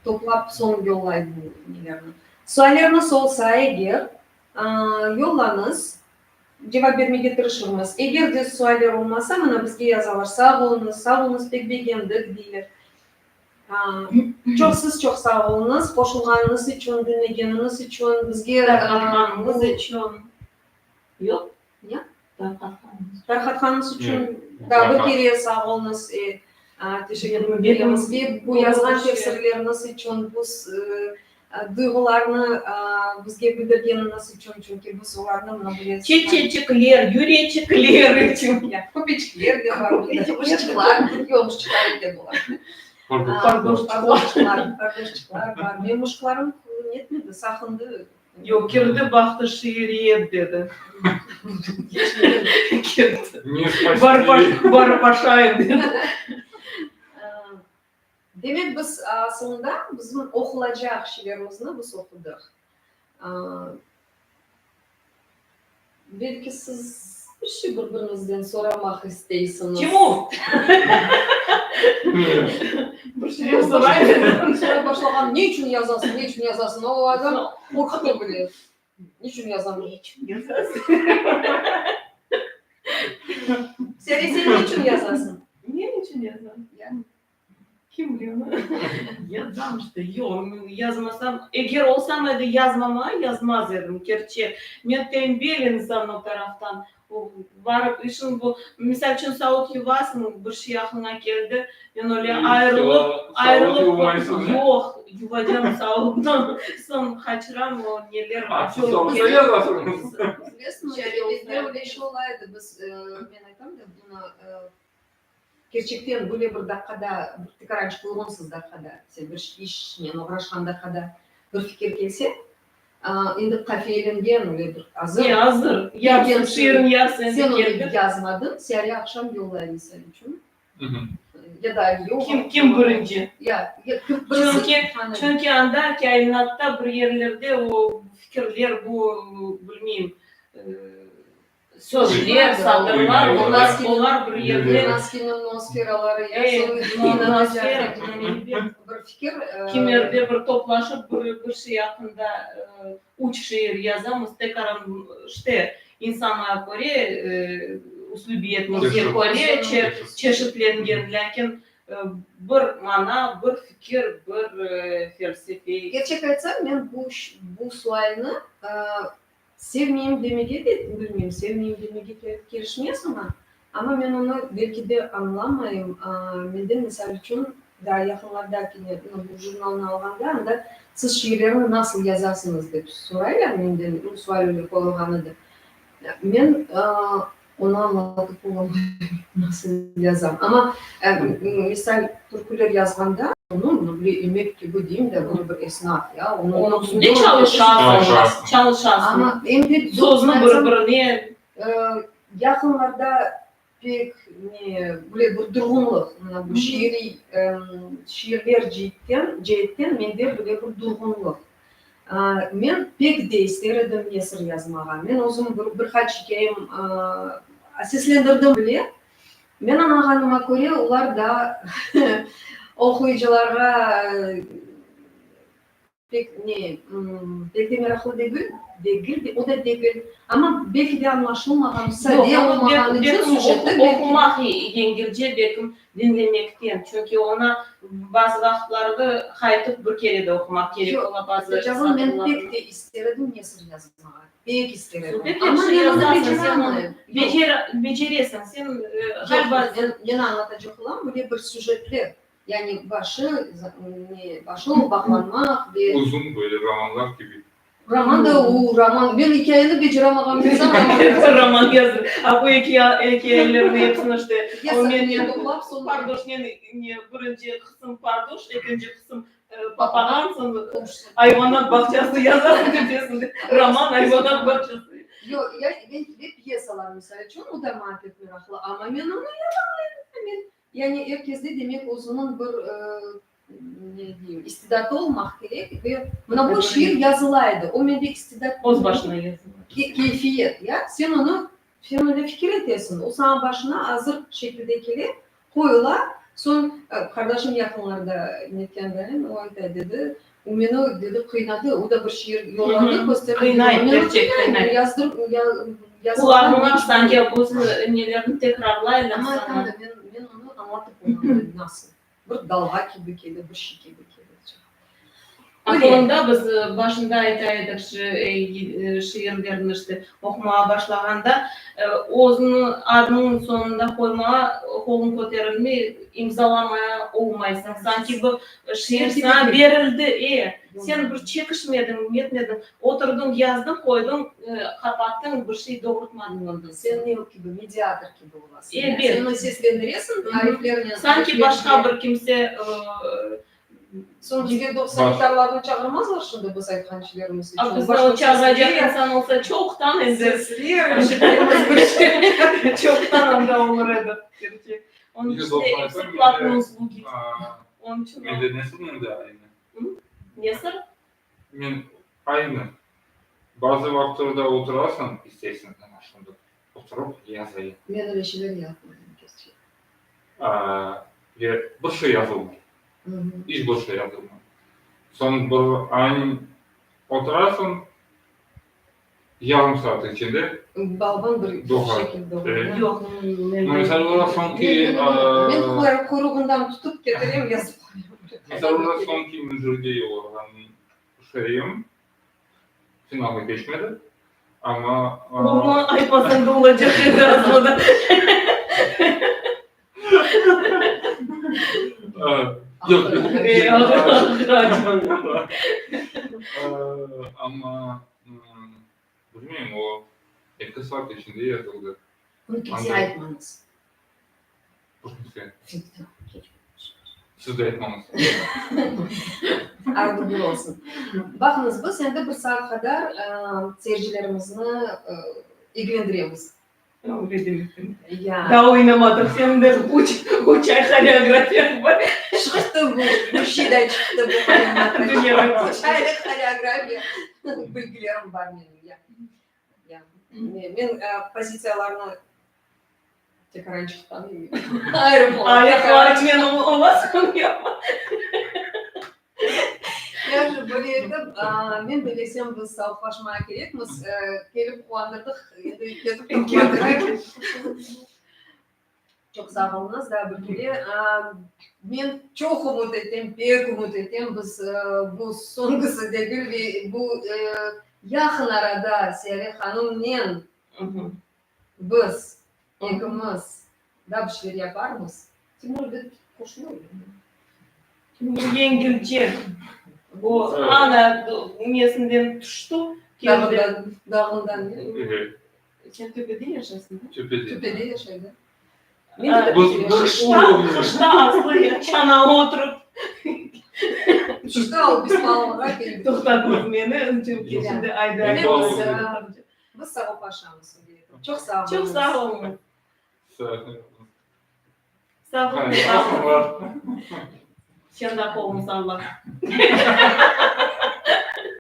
toplap soñ yollay bu nelerni. Sualleriniz olsa eger, yollañız, cevap bermege tırışırmız. Eger de sualler olmasa, mına bizge yazalar, sağ oluñız, sağ oluñız, pek begendik, deyler. Çoq siz çoq sağ oluñız, qoşulğanıñız içün, diñlegeniñiz içün, bizge Tarqatqanıñız içün. Yoq? Ne? Tarqatqanıñız. Tarqatqanıñız içün daa bir kere sağ oluñız, teşekkür bildiremiz. Ve bu yazğan tefsirleriñiz içün, bu duyğularnı bizge bildirgeniñiz içün, çünki biz olarnı mına böyle. Çeçeçikler, yüreçikler içün. Köpeçikler de bar mında, quşçıqlar, yoq, quşçıqlar eken olar. Pardoşçıqlar, pardoşçıqlar bar. Menim uşqlarım netmedi, saqındı. Yoq, kirdi, baqtı, şiiriyet dedi. Kirdi. Barıp aşayım dedi. Demek, biz asılında bizim oqulacaq şeylerimizni biz oqudıq. Belki siz bir şey bir-biriñizden soramaq isteysiñiz? Timur! Bir şeyler soray. Soray başlağan, ne içün yazasıñ, ne içün yazasıñ? O adam qorqtı bile. Ne içün yazam? Ne içün yazasıñ? Sen, sen ne içün yazasıñ? Ne içün yazam? Kim bile onı? Yazam işte. Yoq, yazmasam, eger olsam edi yazmama, yazmaz edim, kerçek. Men tenbel insan o taraftan. Barıp işim bu. Misal içün, savut yuvasıñ, bir şey aqlıña keldi, men öyle ayırılıp, ayırılıp, yoq, yuvacam savutnı, soñ qaçıram o neler. Savutta yazasıñız. Bilesiñmi, bizde öyle şey ola edi, biz, men aytam da bunı, Kerçekten, böyle bir daqqada, bir tekarançıq uyğunsız daqqada, sen bir işnen oğraşqan daqqada bir fikir kelse, endi qafiyelengen, öyle bir azır. E, azır. Yarısı şiirniñ yarısı endi keldi. Sen onı yazmadıñ, Siyare aqşam yollay misal içün. Ya da yoq. Kim, kim birinci? Ya, kim birisi. Çünki, çünki anda, kâinatta bir yerlerde o fikirler, bu, bilmeyim, Sözler, satırlar, olar, olar bir yerde. Naskiniñ noosferaları, noosfera, bir fikir. Kimerde bir toplaşıp bir bir şey aqqında üç şiir yazamız, tekaran, işte, insanğa köre, üslübiyetimizge köre çeşitlengen, lâkin bir mana, bir fikir, bir felsefe. Kerçek aytsam, men bu bu sualni Sevmeyim demege de bilmeyim, sevmeyim demege kelişmez oña, amma men onı belki de añlamayım. Menden, misal içün, daa yaqınlarda kene bu jurnalnı alğanda, anda siz şiirlerni nasıl yazasıñız dep soraylar menden, bu sual öyle qoyulğan edi. Men onı añlatıp olamayım, nasıl yazam. Amma, misal, türküler yazğanda, onı böyle emek kibi deyim de, böyle bir esnaf, ya, onıñ üstünde çalışasıñ, çalışasıñ. Amma em de sözni bir-birine. Yaqınlarda pek ne, böyle bir durğunlıq, mına bu şiiriy, şiirler ceetten, ceetten mende böyle bir durğunlıq. Men pek de ister edim nesir yazmağa. Men özüm bir, bir qaç ikâyem seslendirdim bile. Men añlağanıma köre, olar da oquyıcılarğa pek ne, pek de meraqlı degil, degil, o da degil, amma belki de añlaşılmağan, sade olmağanı içün süjeti belki. Oqumaq yengilce, belkim diñlemekten, çünki onı bazı vaqıtlarda qaytıp bir kere de oqumaq kerek ola bazı Canım, men pek de ister edim nesir yazmağa, pek ister edim. Pek Amma yahşı men onı yazasıñ sen onı, beceramayım. beceresiñ, sen ğaliba. Men añlatacaq olam, böyle bir süjetli, yani başı, ne, başı bağlanmaq ve. Uzun böyle romanlar kibi. Roman da o roman. Men ikâyeni beceramağan insan roman yazam. Roman yazdı. A bu ikâyelerni epsini işte o men toplap soñ. Pardoşnen ne birinci qısım pardoş, ekinci qısım papağan, soñ ayvanat bağçası yazasıñ töpesinde. Roman ayvanat bağçası. Yoq, ya men ve pyesalar misal içün, o da maña pek meraqlı, amma men onı yapamayım. Men, yani er kesde demek özüniñ bir ne deyim, istidatı olmaq kerek ve mına bu şiir yazıla edi, o mende istidat Öz başına yazıla. Keyfiyet, ya, sen onı, sen öyle fikir etesiñ, o saña başına azır şekilde kele, qoyula, soñ, qardaşım yaqınlarda netken dayın, o ayta, dedi, o meni, dedi, qıynadı, o da bir şiir yolladı, kösterdi, Qıynay, meni kerçek qıynay, qıynay. yazdırıp, yazılğan Qulağıña sanki öz nelerini tekrarlaylar Amma saña. aytam da, men, men onı añlatıp olamayım, nasıl. Bir dalğa kibi kele, bir şey kibi kele. Aqılında biz başında ayta edik, şiirlerni işte oqumağa başlağanda, özüniñ adınıñ soñunda qoymağa qoluñ köterilmey, imzalamaya olmaysıñ. Sanki bir şiir saña berildi, e, sen bir çekişmediñ, netmediñ, oturdıñ, yazdıñ, qoydıñ, qapattıñ, bir şey doğurtmadıñ ondan soñ. Sen ne kibi, mediator kibi olasıñ. Ebet. Sen onı seslendiresiñ, ariflernen. Sanki başqa bir kimse Soñ bizge sanitarlarnı çağırmazlar şimdi biz aytqan şeylerimiz içün. A bizni çağıracaq insan olsa çoqtan endi. Sesler eşitemiz bir şey. Çoqtan anda olur edi, kerçek. Onıñ içün de episi platnıy uslugi. Onıñ içün. Mende nesir mende aynı. Nesir? Men aynı. Bazı vaqıtlarda oturasıñ, isteysiñ, ana şunday oturıp yazayım. Men öyle şeyler yapmayım, kerçek. Ve bir şey yazılmay. İç bir şey yazılmay. Soñ bir añ oturasıñ, yarım saat içinde Balban bir şekil doğru. Yoq, Misal olaraq soñki Men quyruğından tutıp ketirem, yazıp qoyam. Misal olaraq soñki müzirge yollağan şeyim finalğa keçmedi, amma Bunı aytmasañ da olacaq edi aslında. Yoq, amma bilmeyim, o eki saat içinde yazıldı. Bunı kimsege aytmañız. Bir kimse. Siz de aytmañız. Ardı bir olsun. Baqıñız, biz endi bir saat qadar seyircilerimizni eglendiremiz. Öyle demekmi? Ya. Daa oynamadıq. Seniñ de üç, üç ay horeografiyañ bar. Çıqtı bu, bir şey de çıqtı bu malümat. Dünyağa. Üç aylıq horeografiya bilgilerim bar menim, ya. Ya. Men pozitsiyalarnı tekarançıqtan ayırıp olamam. Ayaqlarıñnen olasıñ yoqmı? Yahşı, böyle etip, men bellesem, biz sağlıqlaşmağa kerekmiz. Kelip quvandırdıq, endi ketip te quvandırayıq. Çoq sağ oluñız daa bir kere. Men çoq ümüt etem, pek ümüt etem, biz bu soñkisi degil ve bu yaqın arada Siyare hanımnen biz ekimiz daa bir şeyler yaparmız. Timur ebet qoşulır. Timur yengilce. O, ana nesinden tüşti, keldi. Dağından, dağından. Sen töpede yaşaysıñ, da? Töpede. Töpede yaşay, da. Qışta, qışta aslı çanağa oturıp. Qışta o Bespalovağa keldi. Toqtatmaz meni, çünki şimdi ayda. Biz sağlıqlaşamız. Çoq sağ oluñız. Çoq sağ oluñız. Sağ oluñız. Sağ oluñ. Sağ oluñ. Sen de qoluñ salla.